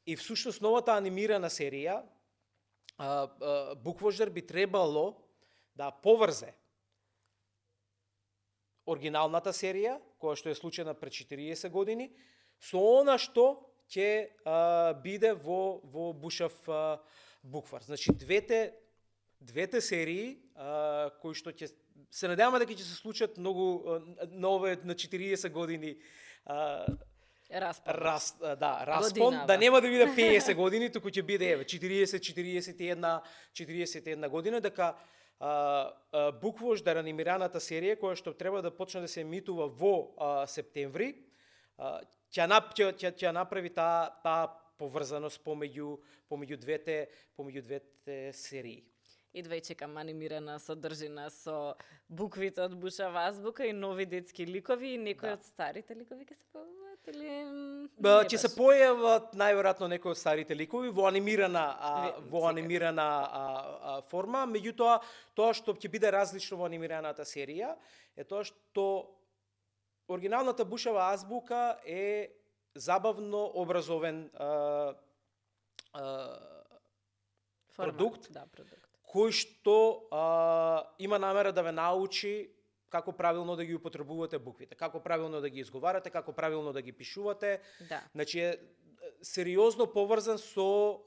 И всушност новата анимирана серија Буквождар би требало да поврзе оригиналната серија, која што е случена пред 40 години, со она што ќе биде во Бушав буквар. Значи двете серии кои што ќе се надеваме дека ќе се случат многу на 40 години распон, да нема да биде 50 години, туку ќе биде 40-41 година, дека Буквождар анимираната серија која што треба да почне да се емитува во септември, ќе направи таа поврзаност помеѓу двете серии. Идва и чекам анимирана содржина со буквите од Бушава азбука и нови детски ликови и некои од старите ликови ќе се појават или ќе се појават најверојатно некои од старите ликови во анимирана форма, меѓутоа тоа што ќе биде различно во анимираната серија е тоа што оригиналната Бушава азбука е забавно образовен продукт. Кој што има намера да ве научи како правилно да ги употребувате буквите, како правилно да ги изговарате, како правилно да ги пишувате. Значи е сериозно поврзан со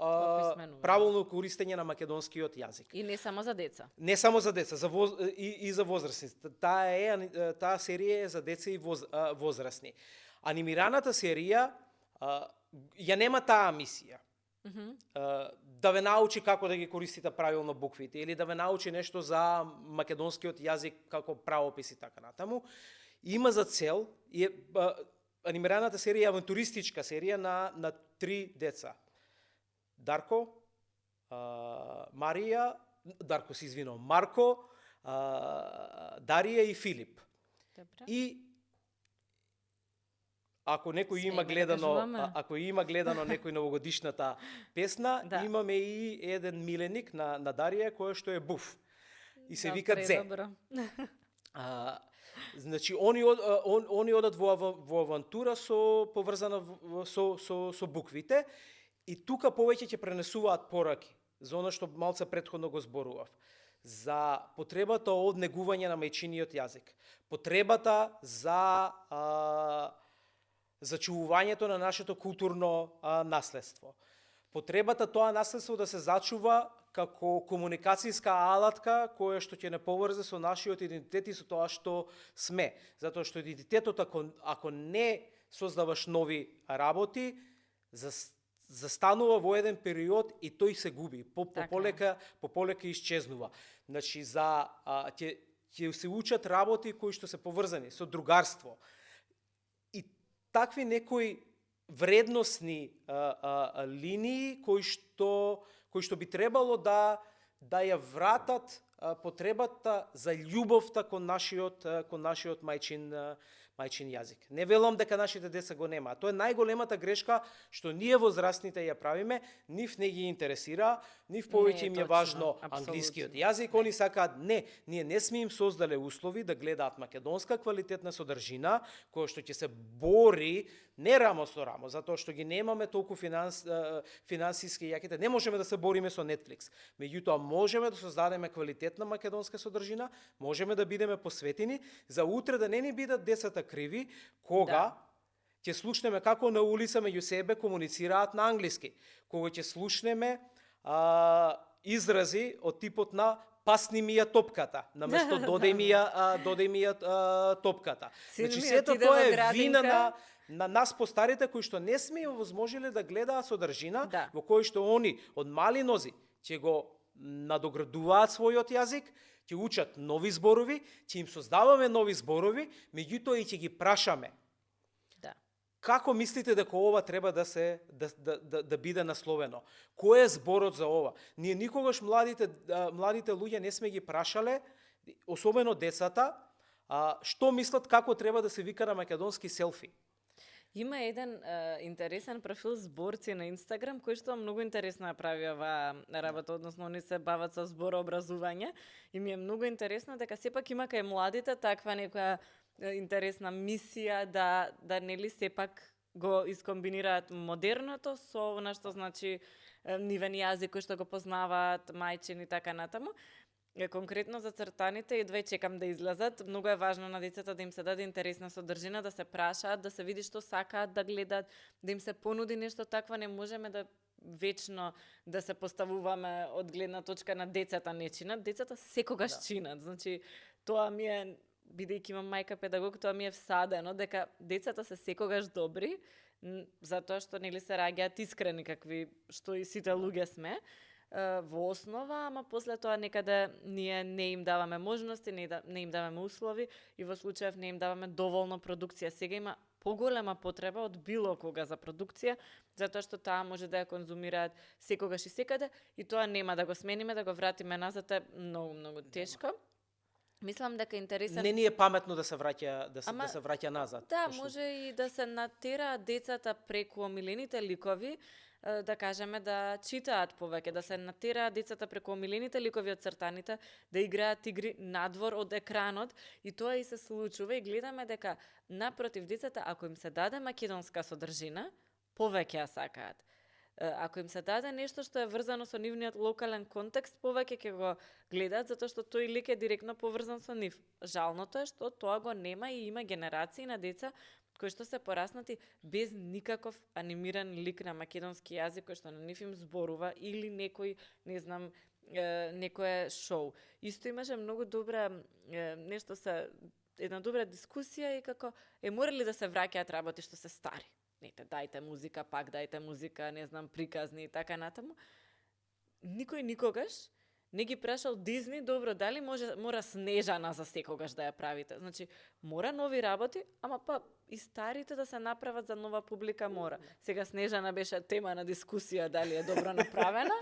правилно користење на македонскиот јазик. И не само за деца. Не само за деца, и за возрастни. Таа серија е за деца и возрастни. Анимираната серија ја нема таа мисија. Да ве научи како да ги користите правилно буквите или да ве научи нешто за македонскиот јазик како правопис и така натаму. Има за цел анимираната серија е авантуристичка серија на 3 деца. Марко, Дарија и Филип. И ако некој има гледано некој новогодишната песна, имаме и еден миленик на Дарија кој што е Буф. И се вика Дзе. Значи они одат во авантура поврзана со буквите и тука повеќе ќе пренесуваат пораки за она што малце претходно го зборував. За потребата од негување на мајчиниот јазик. Потребата за зачувувањето на нашето културно наследство. Потребата тоа наследство да се зачува како комуникацијска алатка која што ќе не поврзе со нашиот идентитет и со тоа што сме. Затоа што идентитетот ако не создаваш нови работи, застанува во еден период и тој се губи. Пополека исчезнува. Значи ќе се учат работи кои што се поврзани со другарство. Такви некои вредносни линии кои што би требало да ја вратат потребата за љубовта кон нашиот мајчин јазик. Не велам дека нашите деца го немаат. Тоа е најголемата грешка што ние возрастните ја правиме, нив не ги интересира, нив повеќе им е точно, важно апсолутно. англискиот јазик, они сакаат ние не сме им создале услови да гледаат македонска квалитетна содржина која што ќе се бори не рамо со рамо, затоа што ги немаме толку финансиски јаките, не можеме да се бориме со Netflix. Меѓутоа можеме да создадеме квалитетна македонска содржина, можеме да бидеме посветени за утре да не ни бидат децата криви кога ќе слушнеме како на улица меѓу себе комуницираат на англиски, кога ќе слушнеме изрази од типот на пасни ми ја топката, наместо додај ми ја топката. Значи сето тоа е вина на нас постарите кои што не сме овозможиле да гледаат содржина во кој што они од мали нози ќе го надоградуваат својот јазик, ќе учат нови зборови, ќе им создаваме нови зборови, меѓутоа и ќе ги прашаме. Како мислите дека ова треба да биде насловено? Кој е зборот за ова? Ние никогаш младите луѓе не сме ги прашале, особено децата, што мислат како треба да се вика на македонски селфи. Има еден интересен профил зборци на Инстаграм кој што многу интересно ја прави оваа работа, односно они се бават со зборообразување и ми е многу интересно дека сепак има кај младите таква некоја интересна мисија да нели сепак го искомбинираат модерното со она што значи нивен јазик кој што го познаваат мајчин и така натаму. Конкретно за цртаните едва чекам да излезат. Многу е важно на децата да им се даде интересна содржина, да се прашаат, да се види што сакаат да гледат, да им се понуди нешто такво. Не можеме да вечно да се поставуваме од гледна точка на децата не чинат. Децата секогаш чинат. Значи тоа ми е, бидејќи имам мајка педагог, тоа ми е всадено дека децата се секогаш добри, затоа што нели се раѓаат искрени какви што и сите луѓе сме во основа, ама после тоа некаде ние не им даваме можности, не им даваме услови и во случаев не им даваме доволно продукција. Сега има поголема потреба од било кога за продукција, затоа што таа може да ја конзумираат секогаш и секаде и тоа нема да го смениме, да го вратиме назад е многу тешко. Мислам дека интересен. Не ни е паметно да се враќа назад. Да, може и да се натераат децата преку омилените ликови, да кажеме да читаат повеќе, да се натераат децата преку омилените ликови од цртаните, да играат игри надвор од екранот и тоа и се случува и гледаме дека напротив децата ако им се даде македонска содржина, повеќе ја сакаат. Ако им се даде нешто што е врзано со нивниот локален контекст, повеќе ќе го гледаат затоа што тој лик е директно поврзан со нив. Жалното е што тоа го нема и има генерации на деца кои што се пораснати без никаков анимиран лик на македонски јазик кој што на нив им зборува или некој, не знам, некое шоу. Исто имаше многу добра нешто се една добра дискусија и како морали да се враќаат работи што се стари. Нете, дајте музика, пак дајте музика, не знам, приказни и така натаму. Никој никогаш не ги прашал Дизни, добро, дали мора Снежана за секогаш да ја правите? Значи, мора нови работи, ама па и старите да се направат за нова публика мора. Сега Снежана беше тема на дискусија, дали е добро направена.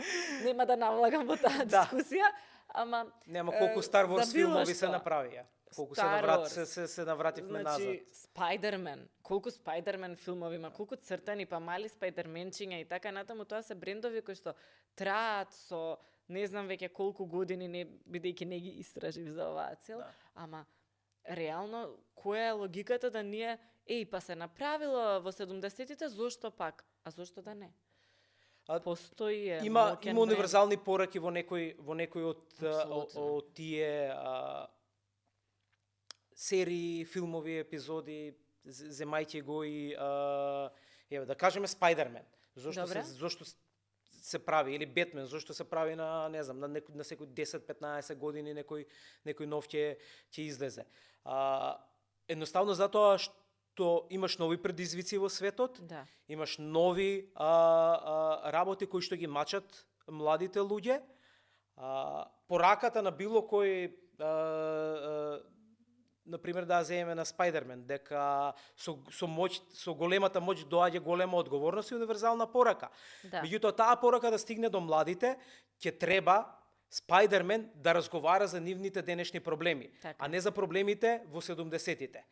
Нема да навлагам во таа дискусија, ама нема колку Star Wars филмови се направија. Колку се навративме назад. Значи, Спајдермен, колку Спајдермен филмови има, колку цртани, па мали Спајдерменчиња и така натаму, тоа се брендови кои што траат со не знам веќе колку години, не бидејќи не ги истражив за оваа цел, ама реално која е логиката да ние па се направило во 70-тите, зошто пак? А зошто да не? Постои има универзални пораки во некој од тие серии, филмови, епизоди, земајќи го и да кажеме Спајдермен. Зошто се прави, или Бетмен, зашто се прави на, не знам, на секој 10-15 години некој нов ќе излезе. Едноставно затоа што имаш нови предизвици во светот, имаш нови работи кои што ги мачат младите луѓе, пораката на било кој например да земеме на Спајдермен, дека со големата моќ доаѓа голема одговорност и универзална порака. Меѓутоа таа порака да стигне до младите, ќе треба Спајдермен да разговара за нивните денешни проблеми, а не за проблемите во 70-тите.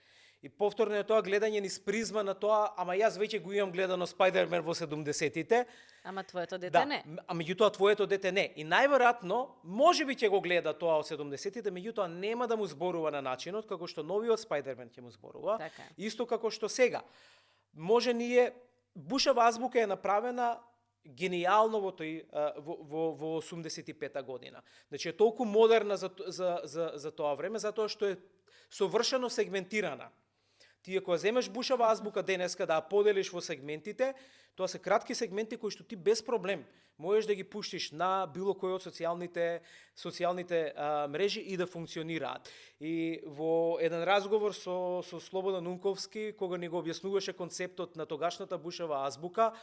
И повторно е тоа гледање низ призма на тоа, ама јас веќе го имам гледано Спајдермен во 70-тите. Ама твоето дете не. А меѓутоа твоето дете не. И најверојатно, можеби ќе го гледа тоа од 70-тите, меѓутоа нема да му зборува на начинот како што новиот Спајдермен ќе му зборува. Така. Исто како што сега. Може Бушева азбука е направена генијално во 85-та година. Значи е толку модерна за тоа време, затоа што е совршено сегментирана. Ти ако земеш Бушева азбука денеска да ја поделиш во сегментите, тоа се кратки сегменти кои што ти без проблем можеш да ги пуштиш на било кој од социјалните мрежи и да функционираат. И во еден разговор со Слободан Унковски, кога ни го објаснуваше концептот на тогашната Бушева азбука,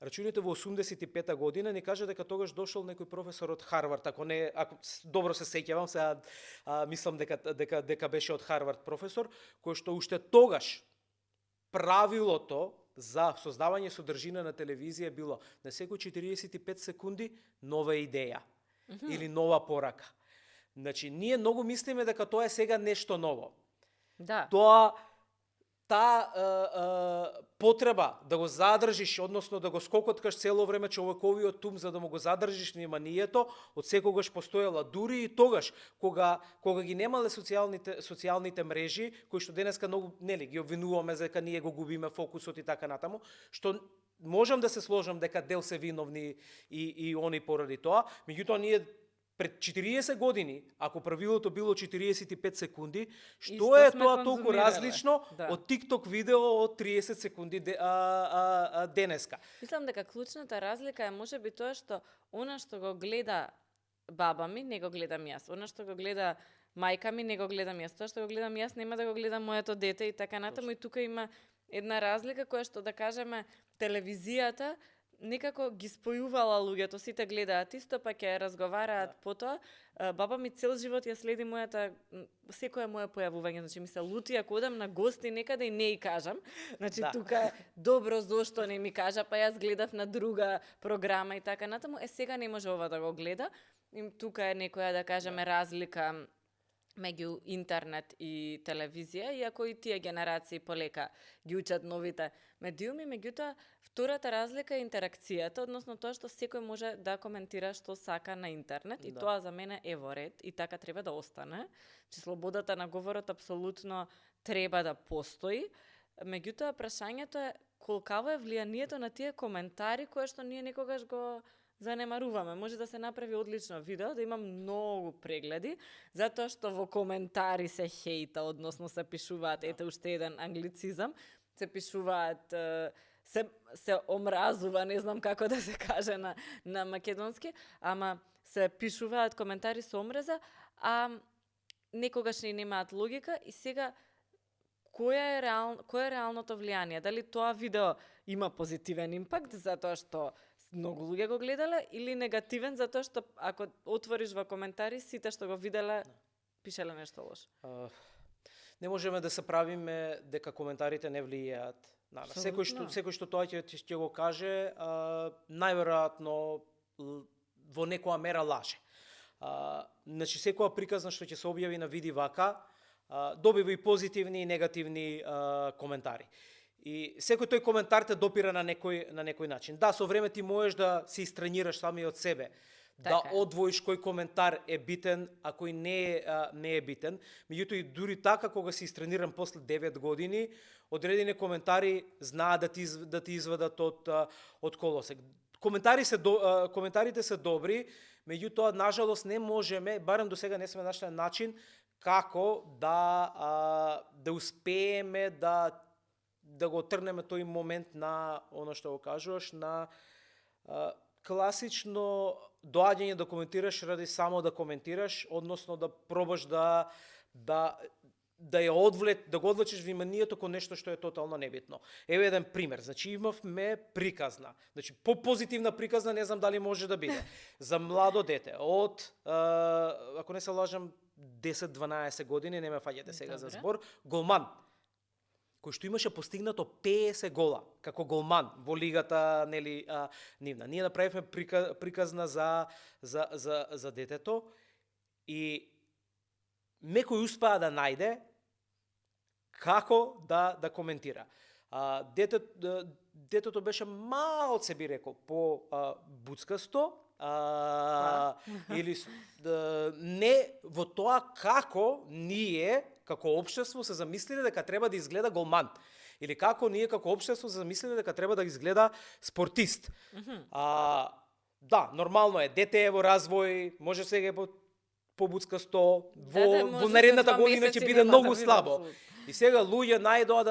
рачуните во 85-та година, ни кажа дека тогаш дошол некој професор од Харвард, ако добро се сеќавам, сега мислам дека беше од Харвард професор, кој што уште тогаш правилото за создавање содржина на телевизија било на секој 45 секунди нова идеја или нова порака. Значи, ние многу мислиме дека тоа е сега нешто ново. Да. Таа потреба да го задржиш, односно да го скокоткаш цело време човековиот тум за да му го задржиш вниманието, од секогаш постоела, дури и тогаш кога ги немале социјалните мрежи, кои што денеска многу ги обвинуваме за дека ние го губиме фокусот и така натаму, што можам да се сложам дека дел се виновни и они поради тоа, меѓутоа ние пред 40 години, ако правилото било 45 секунди, што е тоа толку различно од TikTok видео од 30 секунди денеска? Мислам дека клучната разлика е можеби тоа што она што го гледа баба ми, не го гледам јас. Она што го гледа мајка ми, не го гледам јас. Тоа што го гледам јас, нема да го гледа моето дете и така натаму. И тука има една разлика која што да кажеме телевизијата некако ги спојувала луѓето, сите гледаат исто, па ќе разговараат потоа. Баба ми цел живот ја следи секое мое појавување, значи ми се лути ако одам на гости некаде и не и кажам. Значи тука е добро зошто не ми кажа, па јас гледав на друга програма и така натаму. Сега не може ова да го гледа. И тука е некоја да кажеме разлика меѓу интернет и телевизија, иако и тие генерации полека ги учат новите медиуми, меѓутоа втората разлика е интеракцијата, односно тоа што секој може да коментира што сака на интернет и тоа за мене е во ред и така треба да остане. Че слободата на говорот апсолутно треба да постои. Меѓутоа прашањето е колкаво е влијанието на тие коментари кои што ние некогаш го занемаруваме. Може да се направи одлично видео, да има многу прегледи, затоа што во коментари се хејта, односно се пишуваат, ете уште еден англицизам, се пишуваат, се омразува, не знам како да се каже на македонски, ама се пишуваат коментари со омраза, а некогаш не немаат логика и сега кој е реалното влијание? Дали тоа видео има позитивен импакт затоа што многу луѓе го гледале или негативен затоа што ако отвориш во коментари сите што го виделе пишеле нешто лошо? Не можеме да се правиме дека коментарите не влијаат. Секој што тоа ќе го каже, најверојатно во некоја мера лаже. Значи секоја приказна што ќе се објави на Види вака добива и позитивни и негативни коментари. И секој тој коментар те допира на некој начин. Да, со време ти можеш да се истренираш сами од себе, да одвоиш кој коментар е битен, а кој не е битен. Меѓутоа и дури така кога се истренирам после 9 години, одредени коментари знаат да ти извадат од колосек. Коментарите се добри, меѓутоа нажалост не можеме, барем до сега не сме нашли начин како да успееме да го трнеме тој момент на оно што го кажуваш, на класично доаѓање да коментираш ради само да коментираш, односно да пробаш да го одвлечеш вниманието кон нешто што е тотално небитно. Еве еден пример, значи имавме приказна, значи позитивна приказна, не знам дали може да биде, за младо дете од, ако не се лажам, 10-12 години, не ме фаќате сега за збор, голман, кој што имаше постигнато 50 гола како голман во лигата нивна. Ние направивме приказна за детето и некој успеа да најде како да коментира. Детето беше малце, би рекол, по буцкасто, или не во тоа како ние, како општество, се замислиле дека треба да изгледа голман. Или како ние како општество се замислиле дека треба да изгледа спортист. Да, нормално е, дете е во развој, може сега по буцкасто, во наредната година ќе биде многу слабо. И сега луѓе најдоа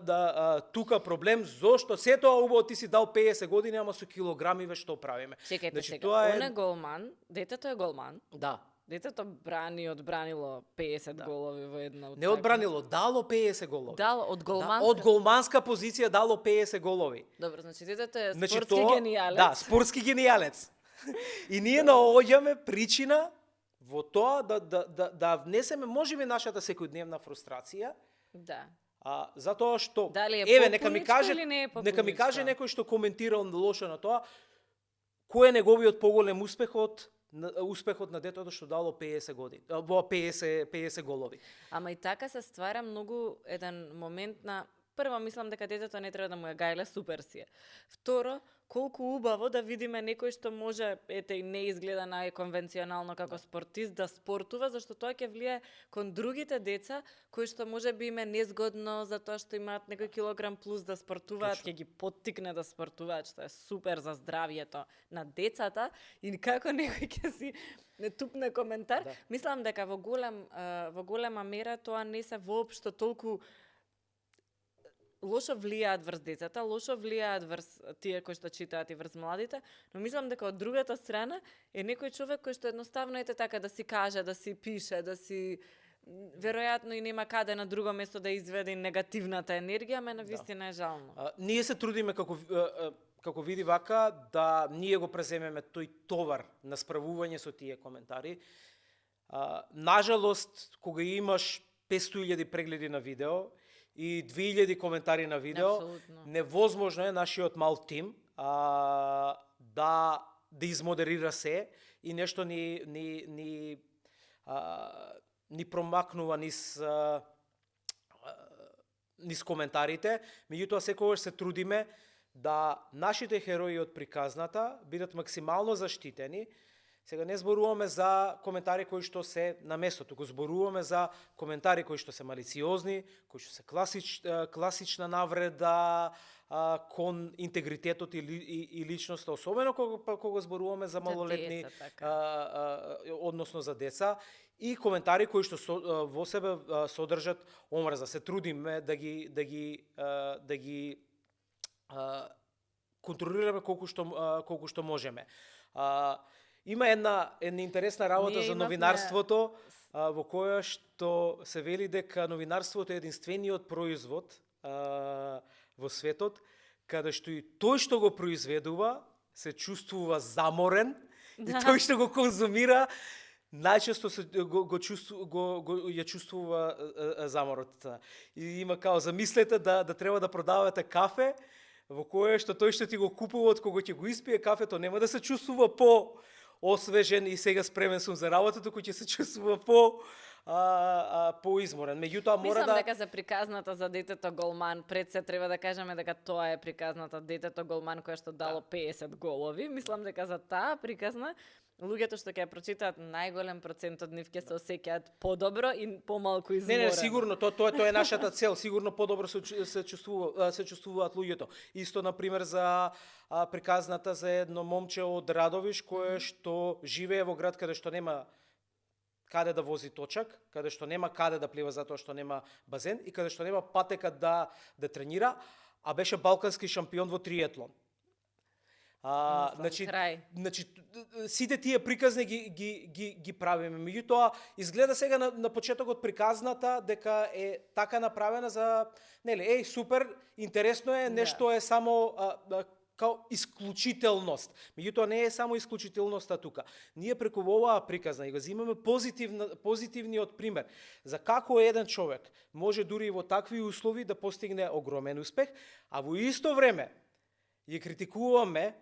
да тука проблем, зошто се тоа убаво ти си дал 50 години, ама со килограми што правиме. Чекајте сега, он е голман, детето е голман. Да. Детето одбранило 50 голови во една утакмица. Не одбранило, дало 50 голови. Дало од голманска. Од голманска позиција дало 50 голови. Добро, значи детето е спортски генијалец. Да, спортски генијалец. И ние наоѓаме причина во тоа да внесеме можеби нашата секојдневна фрустрација. Да. Затоа што еве нека ми каже некој што коментирал лошо на тоа, кој е неговиот поголем успехот на детето што дало 50 години, во 50 голови. Ама и така се ствара многу еден момент на прво мислам дека детето не треба да му е гајле, супер си е. Второ, колку убаво да видиме некој што може и не изгледа најконвенционално како спортист да спортува, зашто тоа ќе влие кон другите деца кои што може би им е незгодно за тоа што имаат некој килограм плюс да спортуваат, ќе ги поттикне да спортуваат, што е супер за здравието на децата и како некој ќе си тупне коментар. Да. Мислам дека во голема мера тоа не се воопшто толку лошо влијаат врз децата, лошо влијаат врз тие кои што читаат и врз младите, но мислам дека од другата страна е некој човек кој што едноставно ете така да си каже, да си пише, да си веројатно и нема каде на друго место да изведе негативната енергија, ме навистина е жално. Ние се трудиме како види вака да ние го преземеме тој товар на справување со тие коментари. Нажалост, кога имаш 500.000 прегледи на видео и 2000 коментари на видео, невозможно е нашиот мал тим да измодерира се и нешто ни промакнува низ коментарите. Меѓутоа секогаш се трудиме да нашите херои од приказната бидат максимално заштитени. Сега не зборуваме за коментари кои што се на местото, го зборуваме за коментари кои што се малициозни, кои што се класична навреда кон интегритетот и личноста, особено кога зборуваме за малолетни, односно за деца, и коментари кои што во себе содржат омрза. Се трудиме да ги контролираме колку што можеме. Има една интересна работа за новинарството, во која што се вели дека новинарството е единствениот производ во светот, каде што и тој што го произведува се чувствува заморен, и тој што го конзумира најчесто ја чувствува заморот. И има као, замислете да треба да продавате кафе, во кое што тој што ти го купува од кога ќе го испие кафето нема да се чувствува освежен и сега спремен сум за работа, туку ќе се чувствува поизморен. Меѓутоа мора Мислам дека за приказната за детето голман, пред се треба да кажеме дека тоа е приказната детето голман која што дало 50 голови. Мислам дека за таа приказна луѓето што ќе ја прочитаат најголем процент од нив ќе се осеќаат подобро и помалку изморено. Не, сигурно, тоа е нашата цел, сигурно подобро се чувствуваат луѓето. Исто на пример за приказната за едно момче од Радовиш кое што живее во град каде што нема каде да вози точак, каде што нема каде да плива затоа што нема базен и каде што нема патека да тренира, а беше балкански шампион во триатлон. Значи сите тие приказни ги правиме. Меѓутоа изгледа сега на почетокот приказната дека е така направена за супер, интересно е, нешто е само као исклучителност. Меѓутоа не е само исклучителноста тука. Ние преку оваа приказна и го земаме позитивниот пример за како еден човек може дури и во такви услови да постигне огромен успех, а во исто време ја критикуваме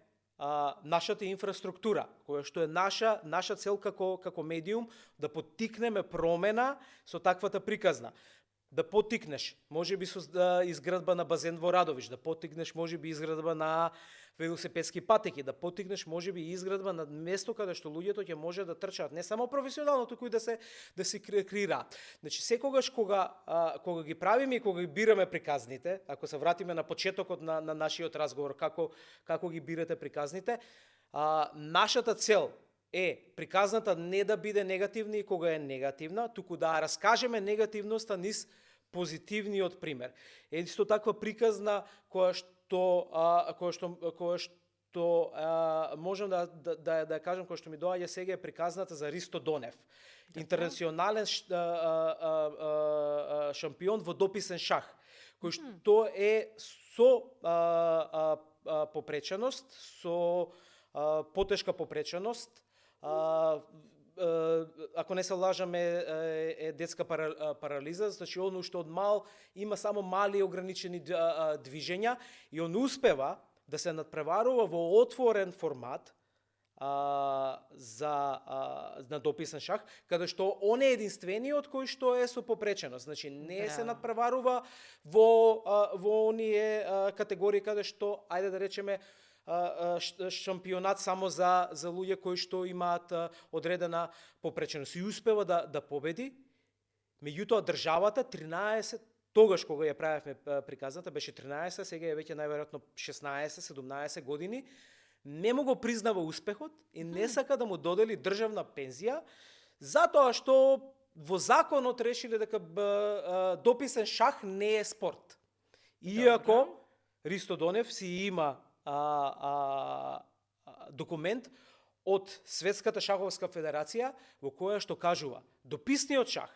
нашата инфраструктура, која што е наша цел како медиум да поттикнеме промена со таквата приказна. да поттикнеш, можеби со изградба на базен во Радовиш, да поттикнеш можеби изградба на велосипедски патеки, да поттикнеш можеби изградба на место каде што луѓето ќе може да трчаат не само професионално, туку и да се креираат. Значи секогаш кога ги правиме и кога ги бираме приказните, ако се вратиме на почетокот на нашиот разговор, како ги бирате приказните, нашата цел е приказната не да биде негативна и кога е негативна, туку да раскажеме негативноста низ позитивниот пример. Исто таква приказна која што можам да кажам, која што ми доаѓа сега е приказната за Ристо Донев. Интернационален шампион во дописен шах, кој што е со попреченост, со потешка попреченост, ако не се лажам е детска парализа, значи он уште од мал има само мали ограничени движења и он успева да се надпреварува во отворен формат на дописен шах, каде што он е единствениот кој што е со попреченост. Значи не се надпреварува во оние категории каде што, ајде да речеме, шампионат само за луѓе кои што имаат одредена попреченост и успева да победи. Меѓутоа државата 13, тогаш кога ја правевме приказната беше 13, сега е веќе најверојатно 16-17 години, не му го признава успехот и не сака да му додели државна пензија, затоа што во законот решиле дека дописен шах не е спорт. Иако Ристо Донев си има документ од Светската шаховска федерација во која што кажува дописниот шах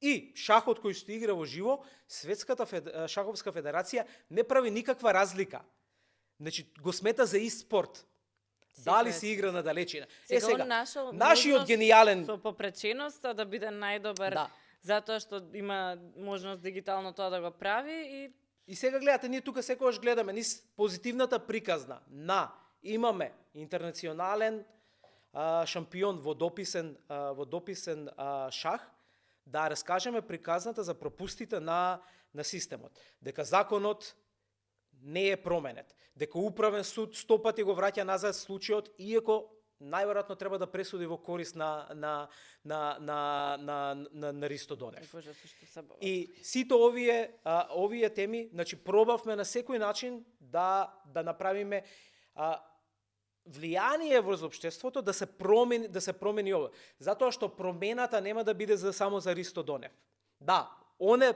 и шахот кој што игра во живо, Светската шаховска федерација не прави никаква разлика. Значи го смета за ист спорт. Дали се игра на далечина. Сега нашиот гениален со попреченоста да биде најдобар, затоа што има можност дигитално тоа да го прави И сега гледате, ние тука секогаш гледаме низ позитивната приказна на имаме интернационален шампион во дописен шах, да раскажеме приказната за пропустите на системот. Дека законот не е променет, дека управен суд 100 пати го враќа назад случајот, иако најверојатно треба да пресуди во корист на Ристо Донев. И сите овие теми, значи пробавме на секој начин да направиме влијание врз општеството да се промени ова. Затоа што промената нема да биде само за Ристо Донев. Да, он е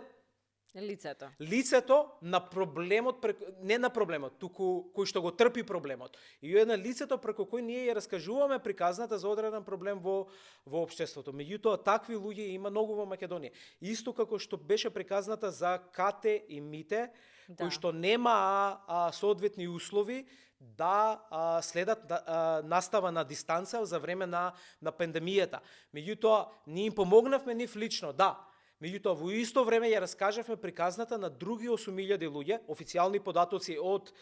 лицето на проблемот, не на проблемот, туку кој што го трпи проблемот. И е на лицето преку кој ние ја раскажуваме приказната за одреден проблем во општеството. Меѓутоа такви луѓе има многу во Македонија. Исто како што беше приказната за Кате и Мите, кои што нема соодветни услови да следат настава на дистанца за време на пандемијата. Меѓутоа ние им помогнавме нив лично, да. Меѓутоа, во исто време ја раскажавме приказната на други 8.000 луѓе, официјални податоци од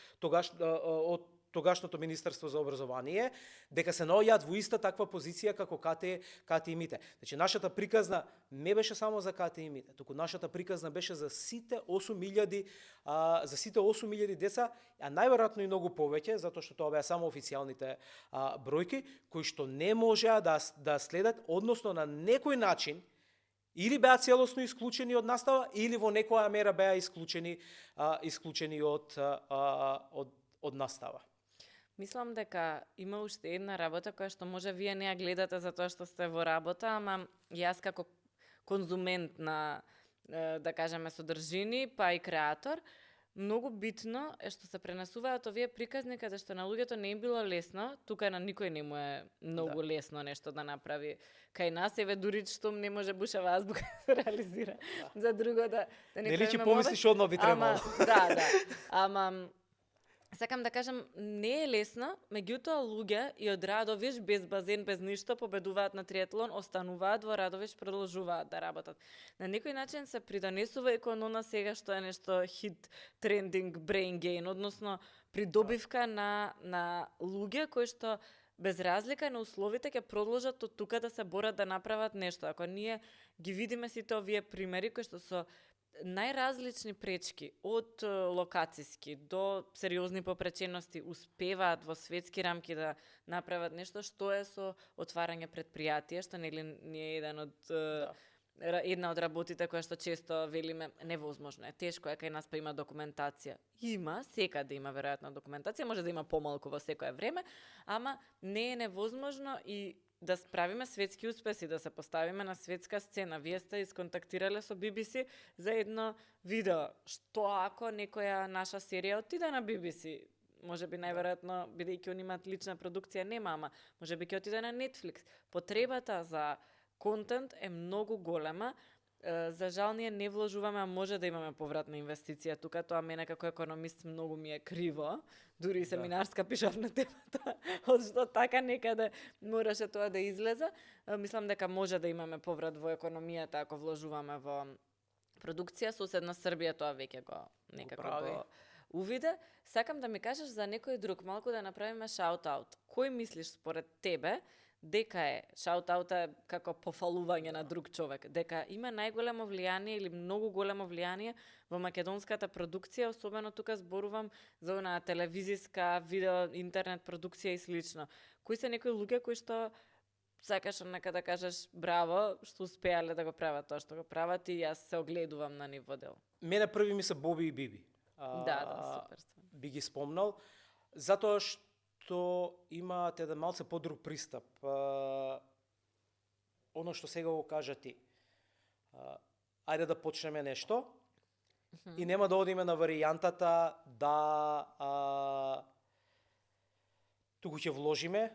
тогашното Министерство за образование, дека се наоѓаат во иста таква позиција како Кате и Мите. Значи, нашата приказна не беше само за Кате и Мите, туку нашата приказна беше за сите 8.000 деца, а најверојатно и многу повеќе, затоа што тоа беа само официјалните бројки, кои што не можеа да следат, односно на некој начин, или беа целосно исклучени од настава, или во некоја мера беа исклучени од настава. Мислам дека има уште една работа која што може вие не ја гледате затоа што сте во работа, ама јас како конзумент на, да кажеме, содржини, па и креатор, многу битно е што се пренесуваат овие приказни каде што на луѓето не им било лесно, тука на никој не му е многу лесно нешто да направи кај нас, еве дури што не може Бушева азбука да се реализира. За друго да не личи помислиш одма би требало. Ама сакам да кажам, не е лесно, меѓутоа луѓе и од Радовиш без базен, без ништо победуваат на триатлон, остануваат во Радовиш, продолжуваат да работат. На некој начин се придонесува и кон она сега што е нешто хит трендинг brain gain, односно придобивка на луѓе кои што без разлика на условите ќе продолжат од тука да се борат да направат нешто. Ако ние ги видиме сите овие примери кои што со најразлични пречки, од локациски до сериозни попречености, успеваат во светски рамки да направат нешто, што е со отварање предпријатија, што нели не е една од работите која што често велиме невозможно е, тешко е, кај нас па има документација. Има, секаде има веројатно документација, може да има помалку во секое време, ама не е невозможно и да справиме светски успеси, да се поставиме на светска сцена. Вие сте исконтактирале со BBC за едно видео. Што ако некоја наша серија отиде на BBC? Може би најверојатно, бидејќи они имаат лична продукција, нема, ама може би ќе отиде на Netflix. Потребата за контент е многу голема. За жал ние не вложуваме, а може да имаме повратна инвестиција тука. Тоа мене како економист многу ми е криво. Дури и семинарска пишав на темата, од што така некаде мораше тоа да излезе. Мислам дека може да имаме поврат во економијата ако вложуваме во продукција. Соседна Србија тоа веќе го некако го увиде. Сакам да ми кажеш за некој друг, малку да направиме шаут-аут. Кој мислиш според тебе дека е, шаут-аут е како пофалување на друг човек, дека има најголемо влијание или многу големо влијание во македонската продукција, особено тука зборувам за она телевизиска, видео, интернет продукција и слично. Кои се некои луѓе кои што сакаш нека да кажеш браво, што успеале да го прават тоа што го прават и јас се огледувам на нив во дел? Мене први ми се Боби и Биби. Супер. Би ги спомнал, затоа што имаат еден малце подруг пристап. Оно што сега го кажа ти. Ајде да почнеме нешто и нема да одиме на варијантата да туку ќе вложиме,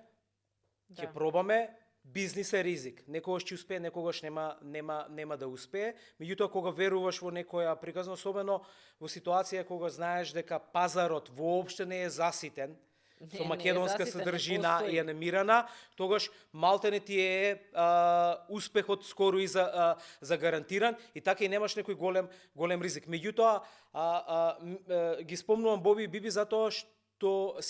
ќе пробаме, бизнис е ризик. Некогаш ќе успее, некогаш нема да успее. Меѓутоа кога веруваш во некоја приказна, особено во ситуација кога знаеш дека пазарот воопште не е заситен, со македонска содржина и анимирана, тогаш малтене ти е успехот скоро и за гарантиран и така и немаш некој голем ризик. Меѓутоа ги спомнувам Боби и Биби затоа што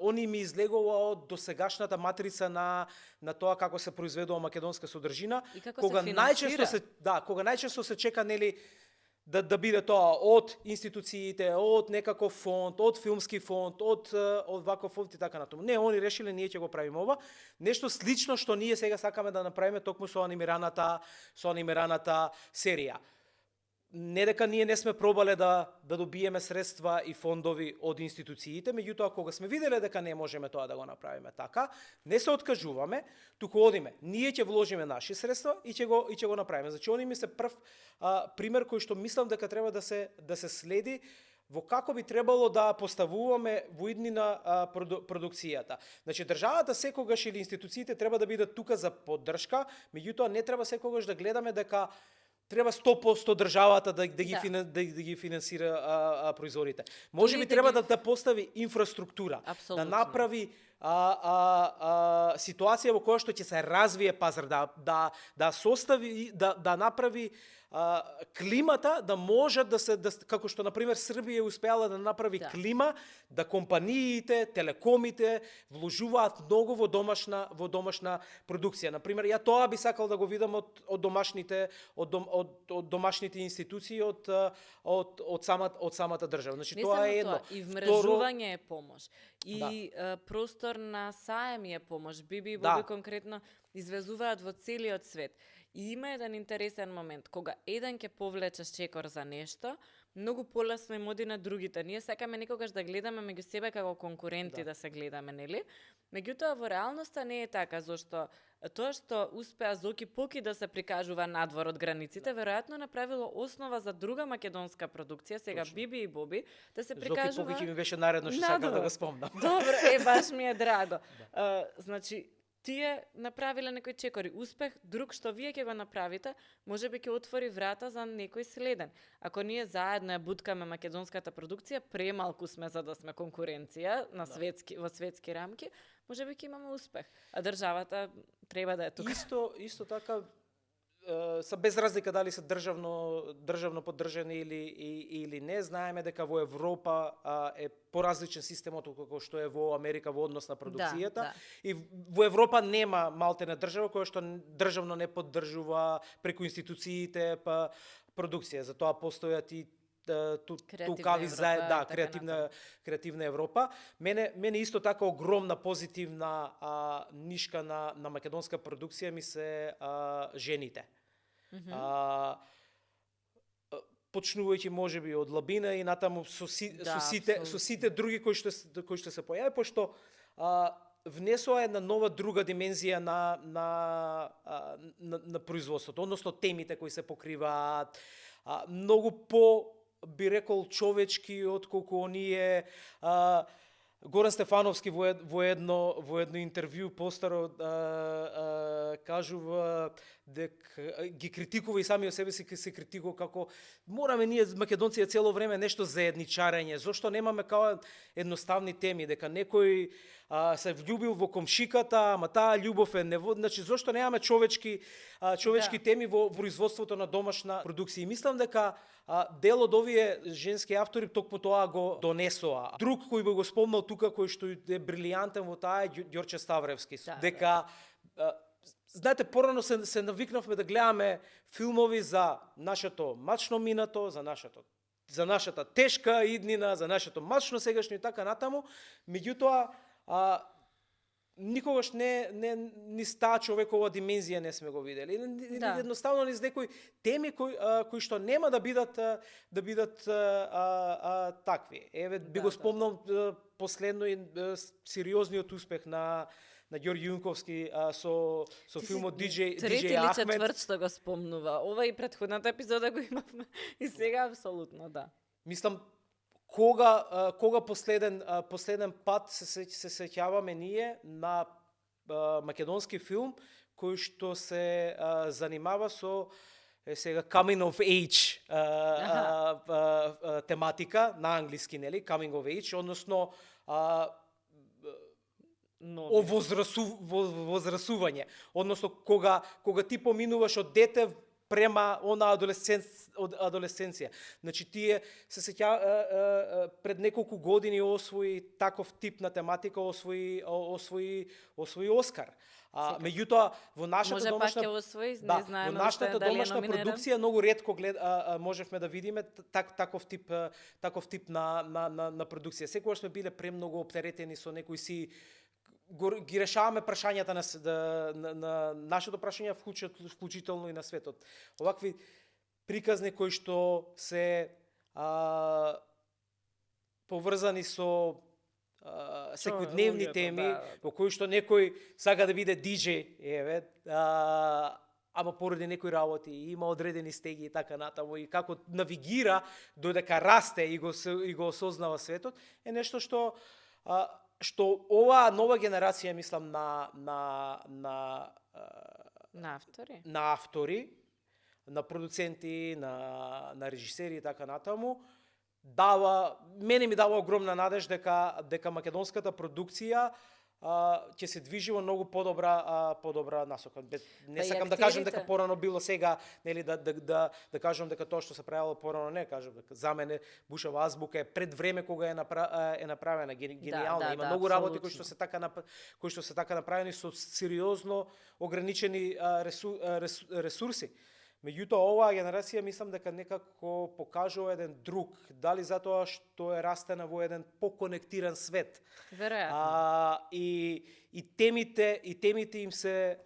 они ми излегува од досегашната матрица на тоа како се произведува македонска содржина, кога најчесто се чека нели да биде тоа од институциите, од некаков фонд, од филмски фонд, од ваков фонд и така натаму. Не, они решиле ние ќе го правиме ова. Нешто слично што ние сега сакаме да направиме токму со анимираната серија. Не дека ние не сме пробале да добиеме средства и фондови од институциите, меѓутоа кога сме виделе дека не можеме тоа да го направиме така, не се откажуваме, туку одиме. Ние ќе вложиме наши средства и ќе го направиме. Значи они ми се прв пример кој што мислам дека треба да се следи во како би требало да поставуваме во иднина продукцијата. Значи државата секогаш или институциите треба да бидат тука за поддршка, меѓутоа не треба секогаш да гледаме дека треба 100% државата да ги финансира производите. Може би треба да постави инфраструктура, да направи ситуација во која што ќе се развие пазар, да состави, да направи климата да може да се како што на пример Србија успеала да направи клима да компаниите, телекомите вложуваат многу во домашна продукција. На пример, ја тоа би сакал да го видам од домашните институции, од самата држава. Значи тоа е едно. И вмрежување е помош. И простор на саеми е помош. Биби и Боби конкретно извезуваат во целиот свет. И има еден интересен момент, кога еден ќе повлече чекор за нешто, многу полесно им оди на другите. Ние сакаме некогаш да гледаме меѓу себе како конкуренти да се гледаме, нели? Меѓутоа во реалноста не е така, зашто тоа што успеа Зоки Поки да се прикажува надвор од границите, веројатно направило основа за друга македонска продукција, сега Биби и Боби, да се прикажува Зоки Поки ми беше наредно што сакам да го спомнам. Добро, баш ми е драго. Значи тие направиле некој чекори успех, друг што вие ќе го направите, можеби ќе отвори врата за некој следен. Ако ние заедно ја буткаме македонската продукција, премалку сме за да сме конкуренција на во светски рамки, можеби ќе имаме успех. А државата треба да е тука. Исто така са без разлика дали се државно поддржани или не. Знаеме дека во Европа е поразличен системот како што е во Америка во однос на продукцијата. И во Европа нема малтена држава која што државно не поддржува преку институциите продукција. Затоа постојат и тукави за креативна Европа. Мене исто така огромна позитивна нишка на македонска продукција ми се жените. Почнувајќи можеби од Лабина и натаму со сите други кои што се појави, пошто внесоа една нова друга димензија на производството, односно темите кои се покриваат, многу би рекол човечки отколку оние Горан Стефановски во едно интервју постаро кажува дека ги критикува и самиот себе си се критикува како мораме ние македонци цело време нешто заедничарење, зошто немаме као едноставни теми, дека некој се влюбил во комшиката, ама таа љубов е значи зошто немаме човечки теми во производството на домашна продукција. И мислам дека дел од овие женски автори токму тоа го донесоа. Друг кој би го спомнал тука, кој што е брилијантен во таа е Ѓорче Ставревски. Дека знаете, порано се навикнавме да гледаме филмови за нашето мачно минато, за нашата тешка иднина, за нашето мачно сегашно и така натаму. Меѓутоа, никогаш ни таа човекова димензија не сме го видели. Едноставно низ некои теми кои што нема да бидат такви. Еве би го спомнал последно и сериозниот успех на Ѓорѓи Јунковски со филмот DJ Ахмед. Трети или четврт што го спомнува. Ова и претходната епизода го имавме и сега апсолутно, да. Мислам, кога последен пат се сеќаваме ние на македонски филм кој што се занимава со сега coming of age тематика на англиски, нели? Coming of age, односно возрасување, односно кога ти поминуваш од дете према она адолесценција. Значи тие се сеќа пред неколку години освои таков тип на тематика, освои Оскар. Меѓутоа во нашата домашна продукција многу ретко можевме да видиме таков тип на продукција. Секогаш сме биле премногу оптеретени со некои си ги решаваме прашањата на нашето прашање, вклучително и на светот. Овакви приказни кои што се поврзани со секојдневни теми, во кои што некој сака да биде диџеј, ама поради некои работи, има одредени стеги и така натаму, и како навигира додека расте и го осознава светот, е нешто што оваа нова генерација, мислам, на автори, на продуценти, на режисери и така натаму, мене ми дава огромна надеж дека македонската продукција ќе се движи во многу подобра насока. Не сакам да кажам дека порано било, сега нели да кажам дека тоа што се правило порано, не кажам дека за мене Бушева азбука е пред време кога е направена генијална. Има многу работи кои што се така направени со сериозно ограничени ресурси. Меѓутоа, оваа генерација мислам дека некако покажува еден друг, дали затоа што е растена во еден поконектиран свет. Веројатно. И темите им се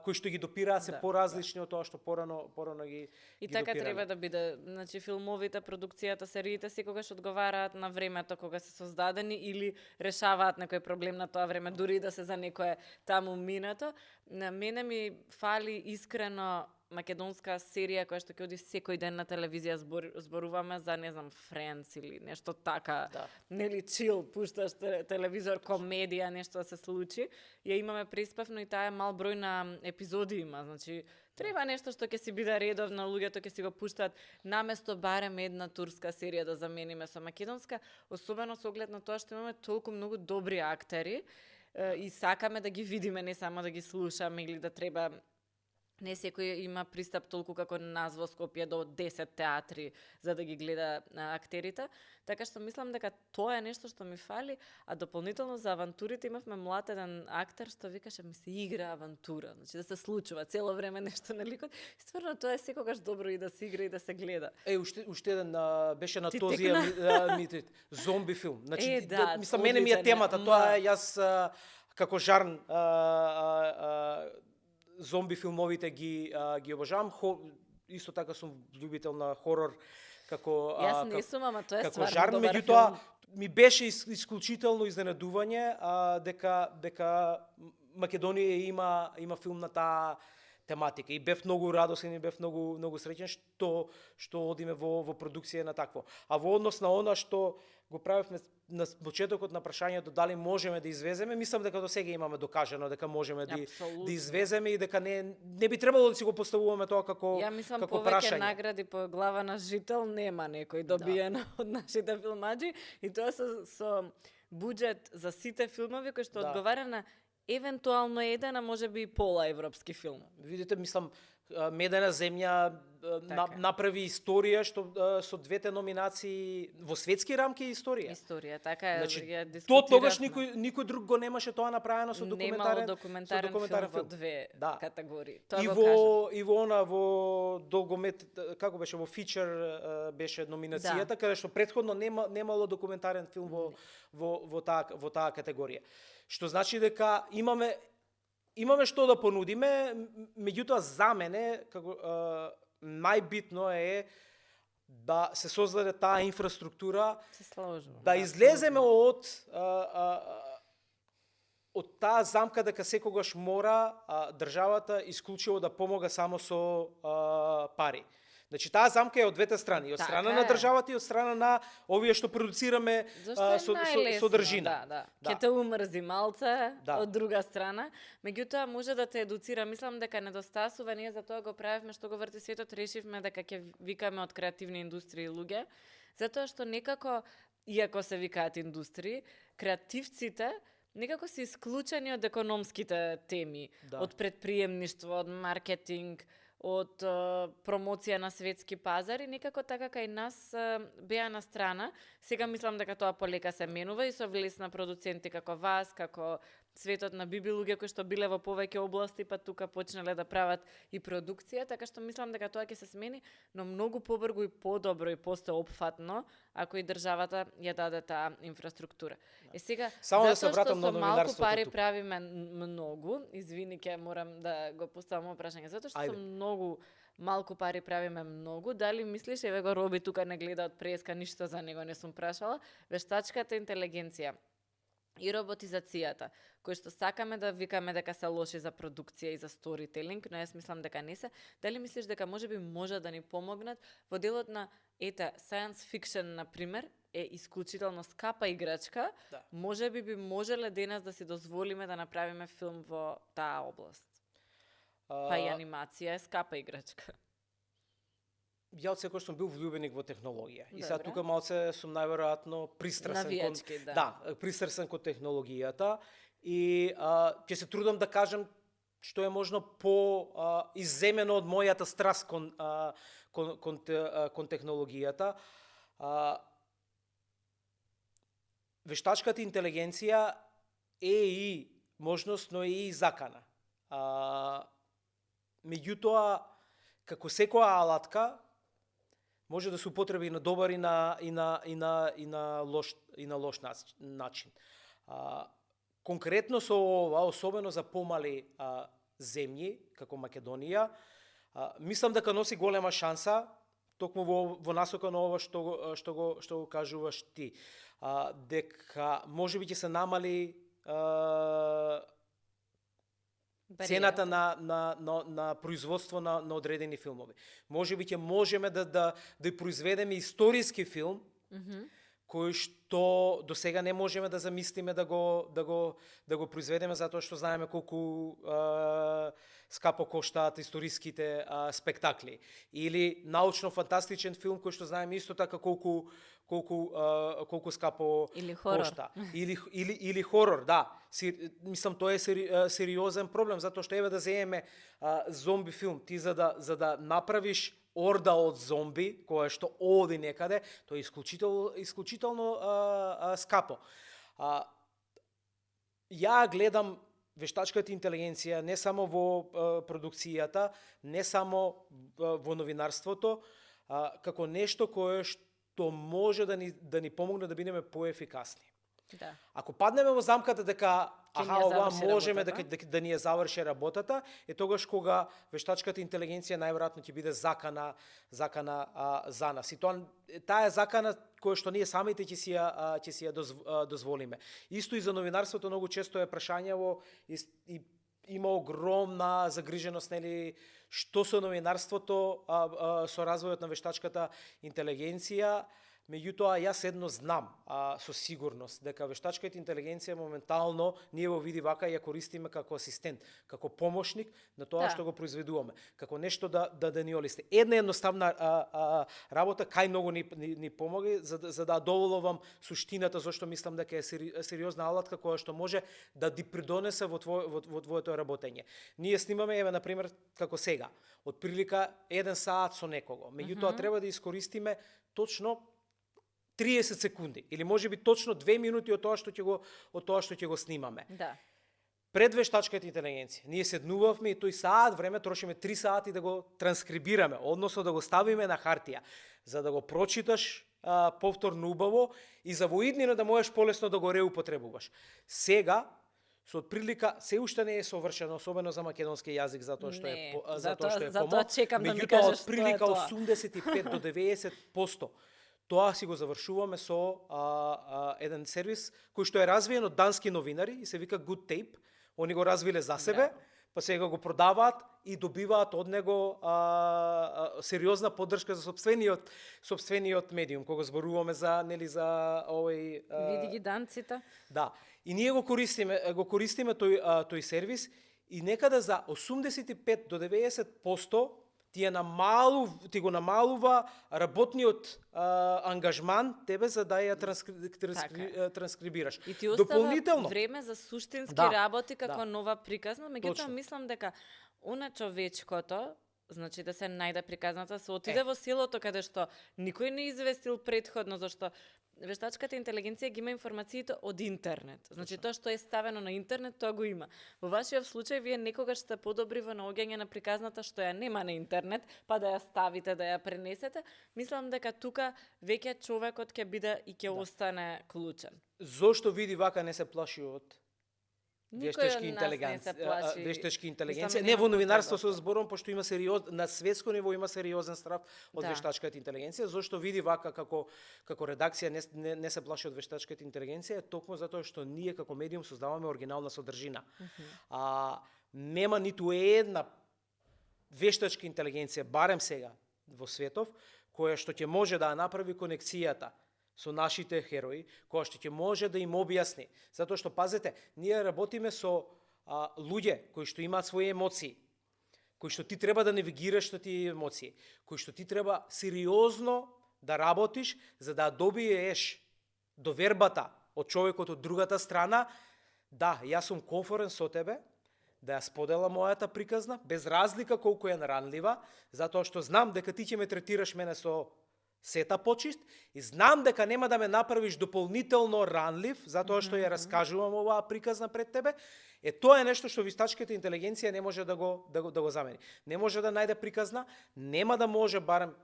кои што ги допираат се поразлични од тоа што порано ги И така треба да биде, значи филмовите, продукцијата, сериите секогаш одговараат на времето кога се создадени или решаваат некој проблем на тоа време, дури да се за некое таму минато. На мене ми фали искрено македонска серија која што ќе оди секој ден на телевизија, зборуваме за, не знам, Friends или нешто така, нели чил, пушташ телевизор, комедија, нешто да се случи. Ја имаме преспавно и таа мал број на епизоди има, значи треба нешто што ќе си биде редовно, луѓето ќе си го пуштаат, наместо барем една турска серија да замениме со македонска, особено со оглед на тоа што имаме толку многу добри актери и сакаме да ги видиме, не само да ги слушаме или да треба Не секој има пристап толку како нас во Скопје до 10 театри за да ги гледа актерите, така што мислам дека тоа е нешто што ми фали, а дополнително за авантурите имавме млад еден актер што викаше ми се игра авантура, значи да се случува цело време нешто на ликот. И стварно тоа е секогаш добро и да се игра и да се гледа. Уште еден беше на Ти този зомби филм. Значи да, мислам мене ми е темата, тоа е јас како жарн зомби филмовите ги обожавам. Исто така сум љубител на хорор како Јас не сум, ама тоа е стварно жарн, добар меѓутоа филм. ми беше исклучително изненадување дека Македонија има филм на таа тематика и бев многу радосен и бев многу среќен што одиме во продукција на такво. А во однос на она што го правевме на почетокот на прашањето дали можеме да извеземе, мислам дека до сега имаме докажано дека можеме да извеземе и дека не би требало да си го поставуваме тоа како прашање. Ја мислам повеќе награди по глава на жител нема некој добиено од нашите филмаџи и тоа со буџет за сите филмови кој што одговара на евентуално еден, а можеби и пола европски филм. Видите, мислам, Медена земја направи историја што со двете номинации во светски рамки историја. Историја, така е. Значи, ја дискутиравме. тогаш никој друг го немаше тоа направено со документарен филм во две категории. Тоа и во долгомет, како беше, во фичер беше номинацијата, каде што претходно немало документарен филм во таа категорија. Што значи дека имаме што да понудиме, меѓутоа за мене како најбитно е да се создаде таа инфраструктура, да излеземе од таа замка дека секогаш мора државата исклучиво да помога само со пари. Значи таа замка е од двете страни, од страна на државата и од страна на овие што продуцираме содржина. Ќе те умрзи малце од друга страна, меѓутоа може да те едуцира. Мислам дека недостасува, ние за тоа го правевме што го врти светот, решивме дека ќе викаме од креативни индустрии луѓе, затоа што некако, иако се викаат индустрии, креативците некако се исклучени од економските теми, од предприемништво, од маркетинг, од промоција на светски пазар и некако така кај нас беа на страна. Сега мислам дека тоа полека се менува и со влез на продуценти како вас, како светот на биби луѓе кои што биле во повеќе области, па тука почнале да прават и продукција, така што мислам дека тоа ќе се смени, но многу побрзо и подобро и постоопфатно ако и државата ја даде таа инфраструктура. Е сега, само да се вратам на малку пари правиме многу, извини, ќе морам да го поставам прашање, затоа што со многу малку пари правиме многу, дали мислиш, еве го Роби тука не гледа од преска, ништо за него не сум прашала, вештачката интелигенција и роботизацијата, кои што сакаме да викаме дека се лоши за продукција и за сторителинг, но јас мислам дека не се. Дали мислиш дека можеби може да ни помогнат во делот на science fiction, например, е исклучително скапа играчка, можеби би можеле денес да си дозволиме да направиме филм во таа област. Па и анимација е скапа играчка. Ја од секој сум бил влюбеник во технологија. И сега тука малце сум најверојатно пристрасен пристрасен кон технологијата и ќе се трудам да кажам што е можно по изземено од мојата страст кон технологијата. Вештачката интелигенција е и можност, но и закана. Меѓутоа, како секоја алатка, може да се употреби и на добар и на лош начин. Конкретно со ова, особено за помали земји, како Македонија, мислам дека носи голема шанса, токму во насока на ова што го кажуваш ти, дека можеби ќе се намали цената на производство на одредени филмови. Можеби ќе можеме да произведеме историски филм, кој што до сега не можеме да замислиме да го произведеме, затоа што знаеме колку скапо коштаат историските спектакли. Или научно-фантастичен филм кој што знаеме исто така колку скапо кошта. Или хорор, да. Мислам, тоа е сериозен проблем, затоа што еве да земеме зомби филм, ти за да направиш орда од зомби, која што оди некаде, тоа е исклучително скапо. Ја гледам вештачката интелигенција не само во продукцијата, не само во новинарството, како нешто кое што може да ни помогне да бидеме поефикасни. Да. Ако паднеме во замката дека ова можеме да ни ја заврши работата, е тогаш кога вештачката интелигенција најверојатно ќе биде закана за нас. И таа е закана која што ние самите ќе си ја дозволиме. Исто и за новинарството многу често е прашањево и има огромна загриженост, нели, што со новинарството со развојот на вештачката интелигенција. Меѓутоа, јас едно знам со сигурност дека вештачката интелигенција моментално ние во види вака ја користиме како асистент, како помошник на тоа што го произведуваме, како нешто да ни олесни. Една едноставна работа кај многу ни помоги за да доволувам суштината зашто мислам дека е сериозна алатка која што може да ти придонесе во твоето работење. Ние снимаме, еве, например, како сега, од прилика 1 саат со некого. Меѓутоа треба да искористиме точно 30 секунди или можеби точно 2 минути од тоа што ќе го снимаме. Да. Пред вештачката интелигенција ние седнувавме и тој саат време трошиме 3 сати да го транскрибираме, односно да го ставиме на хартија, за да го прочиташ повторно убаво и за воиднина да можеш полесно да го реупотребуваш. Сега со отприлика се уште не е совршено, особено за македонски јазик, затоа што е затоа чекам да ми кажеш што е тоа. 85 до 90% тоа си го завршуваме со еден сервис кој што е развиен од дански новинари и се вика Good Tape. Они го развиле за себе, па сега го продаваат и добиваат од него сериозна поддршка за сопствениот медиум, кога зборуваме за овој види ги данците. Да. И ние го користиме тој сервис и некаде за 85 до 90% ти го намалува работниот ангажман тебе за да ја транскрибираш. И ти остава време за суштински работи како нова приказна, меѓутоа мислам дека човечкото, значи да се најде приказната, се отиде во селото каде што никој не известил предходно, зашто вештачката интелигенција ги има информациите од интернет. Значи тоа што е ставено на интернет, тоа го има. Во вашиот случај вие некогаш сте подобри во наоѓање на приказната што ја нема на интернет, па да ја ставите, да ја пренесете. Мислам дека тука веќе човекот ќе биде и ќе остане клучен. Зошто види вака не се плаши од вештачки интелигенција? Не во новинарство се зборувам, пошто има на светско ниво има сериозен страв од вештачката интелигенција. Зошто види вака како редакција не се плаши од вештачката интелигенција, токму затоа што ние како медиум создаваме оригинална содржина. Нема ниту една вештачка интелигенција, барем сега во светов, која што ќе може да направи конекцијата со нашите херои, која што ќе може да им објасни. Затоа што, пазете, ние работиме со луѓе кои што имаат своји емоции, кои што ти треба да навигираш на тие емоции, кои што ти треба сериозно да работиш за да добиеш довербата од човекот од другата страна. Да, јас сум комфорен со тебе, да ја споделам мојата приказна, без разлика колку е наранлива, затоа што знам дека ти ќе ме третираш мене со сета почист и знам дека нема да ме направиш дополнително ранлив, затоа што ја раскажувам оваа приказна пред тебе. Тоа е нешто што вештачката интелигенција не може да го замени. Не може да најде приказна, нема да може барем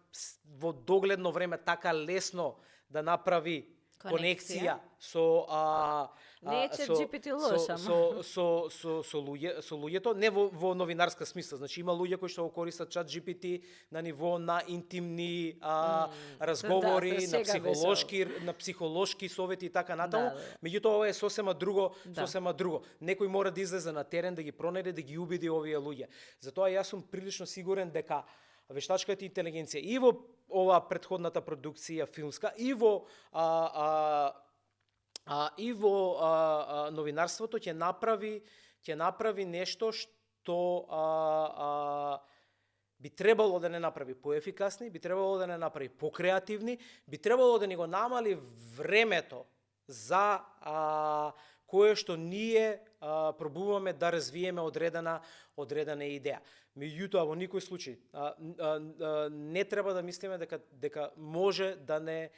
во догледно време така лесно да направи конекција со GPT лоша, со луѓето, не во новинарска смисла. Значи има луѓе кои што го користат чат GPT на ниво на интимни разговори, на психолошки совети и така натаму. Меѓутоа ова е сосема друго. Некој мора да излезе на терен, да ги пронајде, да ги убеди овие луѓе. Затоа јас сум прилично сигурен дека вештачката интелигенција и во оваа претходната продукција филмска и во новинарството ќе направи нешто што би требало да не направи поефикасни, би требало да не направи покреативни, би требало да ни го намали времето за кое што ние пробуваме да развиеме одредена идеја. Меѓутоа, во никој случај не треба да мислиме дека може да не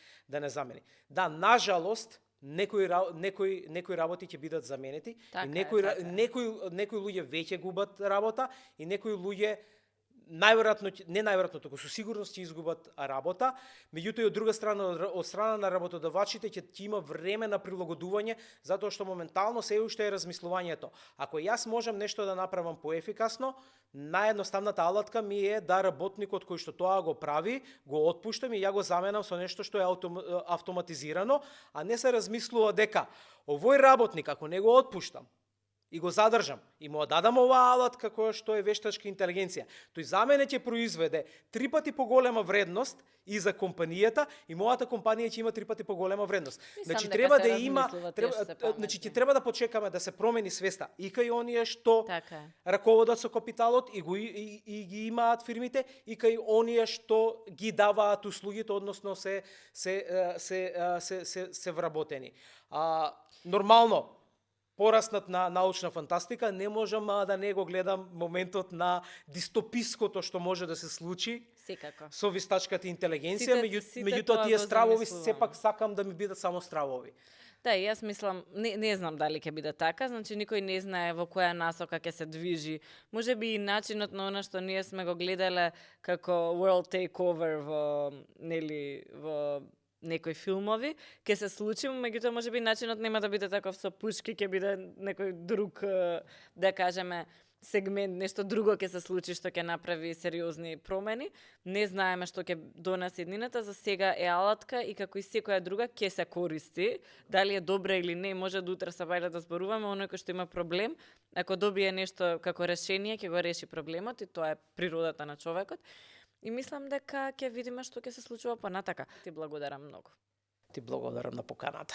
замени. Да, нажалост, некои работи ќе бидат заменети, и некои луѓе веќе губат работа, и некои луѓе најверојатно, туку со сигурност ќе изгубат работа, меѓутоа од друга страна, од страна на работодавачите ќе има време на прилагодување, затоа што моментално се уште е размислувањето. Ако јас можам нешто да направам поефикасно, наједноставната алатка ми е да работникот кој што тоа го прави, го отпуштам и ја го заменам со нешто што е автоматизирано, а не се размислува дека овој работник, ако не го отпуштам и го задржам, и му дадам оваа алатка која што е вештачка интелигенција, тој за мене ќе произведе 3 пати поголема вредност и за компанијата, и мојата компанија ќе има 3 пати поголема вредност. Значи треба да има, ќе треба да почекаме да се промени свеста и кај оние што раководат со капиталот и ги имаат фирмите, и кај оние што ги даваат услугите, односно се вработени. Нормално пораснат на научна фантастика, не можам да не го гледам моментот на дистопиското што може да се случи со вештачката интелигенција, меѓутоа тие стравови сепак сакам да ми бидат само стравови. Да, јас мислам, не знам дали ќе биде така, значи никој не знае во која насока ќе се движи. Може би и начинот на она што ние сме го гледале како World Takeover во некои филмови, ќе се случи, меѓутоа можеби начинот нема да биде таков со пушки, ќе биде некој друг, да кажеме, сегмент, нешто друго ќе се случи што ќе направи сериозни промени. Не знаеме што ќе донесе иднината, за сега е алатка и како и секоја друга ќе се користи. Дали е добра или не, може до утре сабајле да зборуваме, оној кој што има проблем, ако добие нешто како решение, ќе го реши проблемот и тоа е природата на човекот. И мислам дека ќе видиме што ќе се случува понатака. Ти благодарам многу. Ти благодарам на поканата.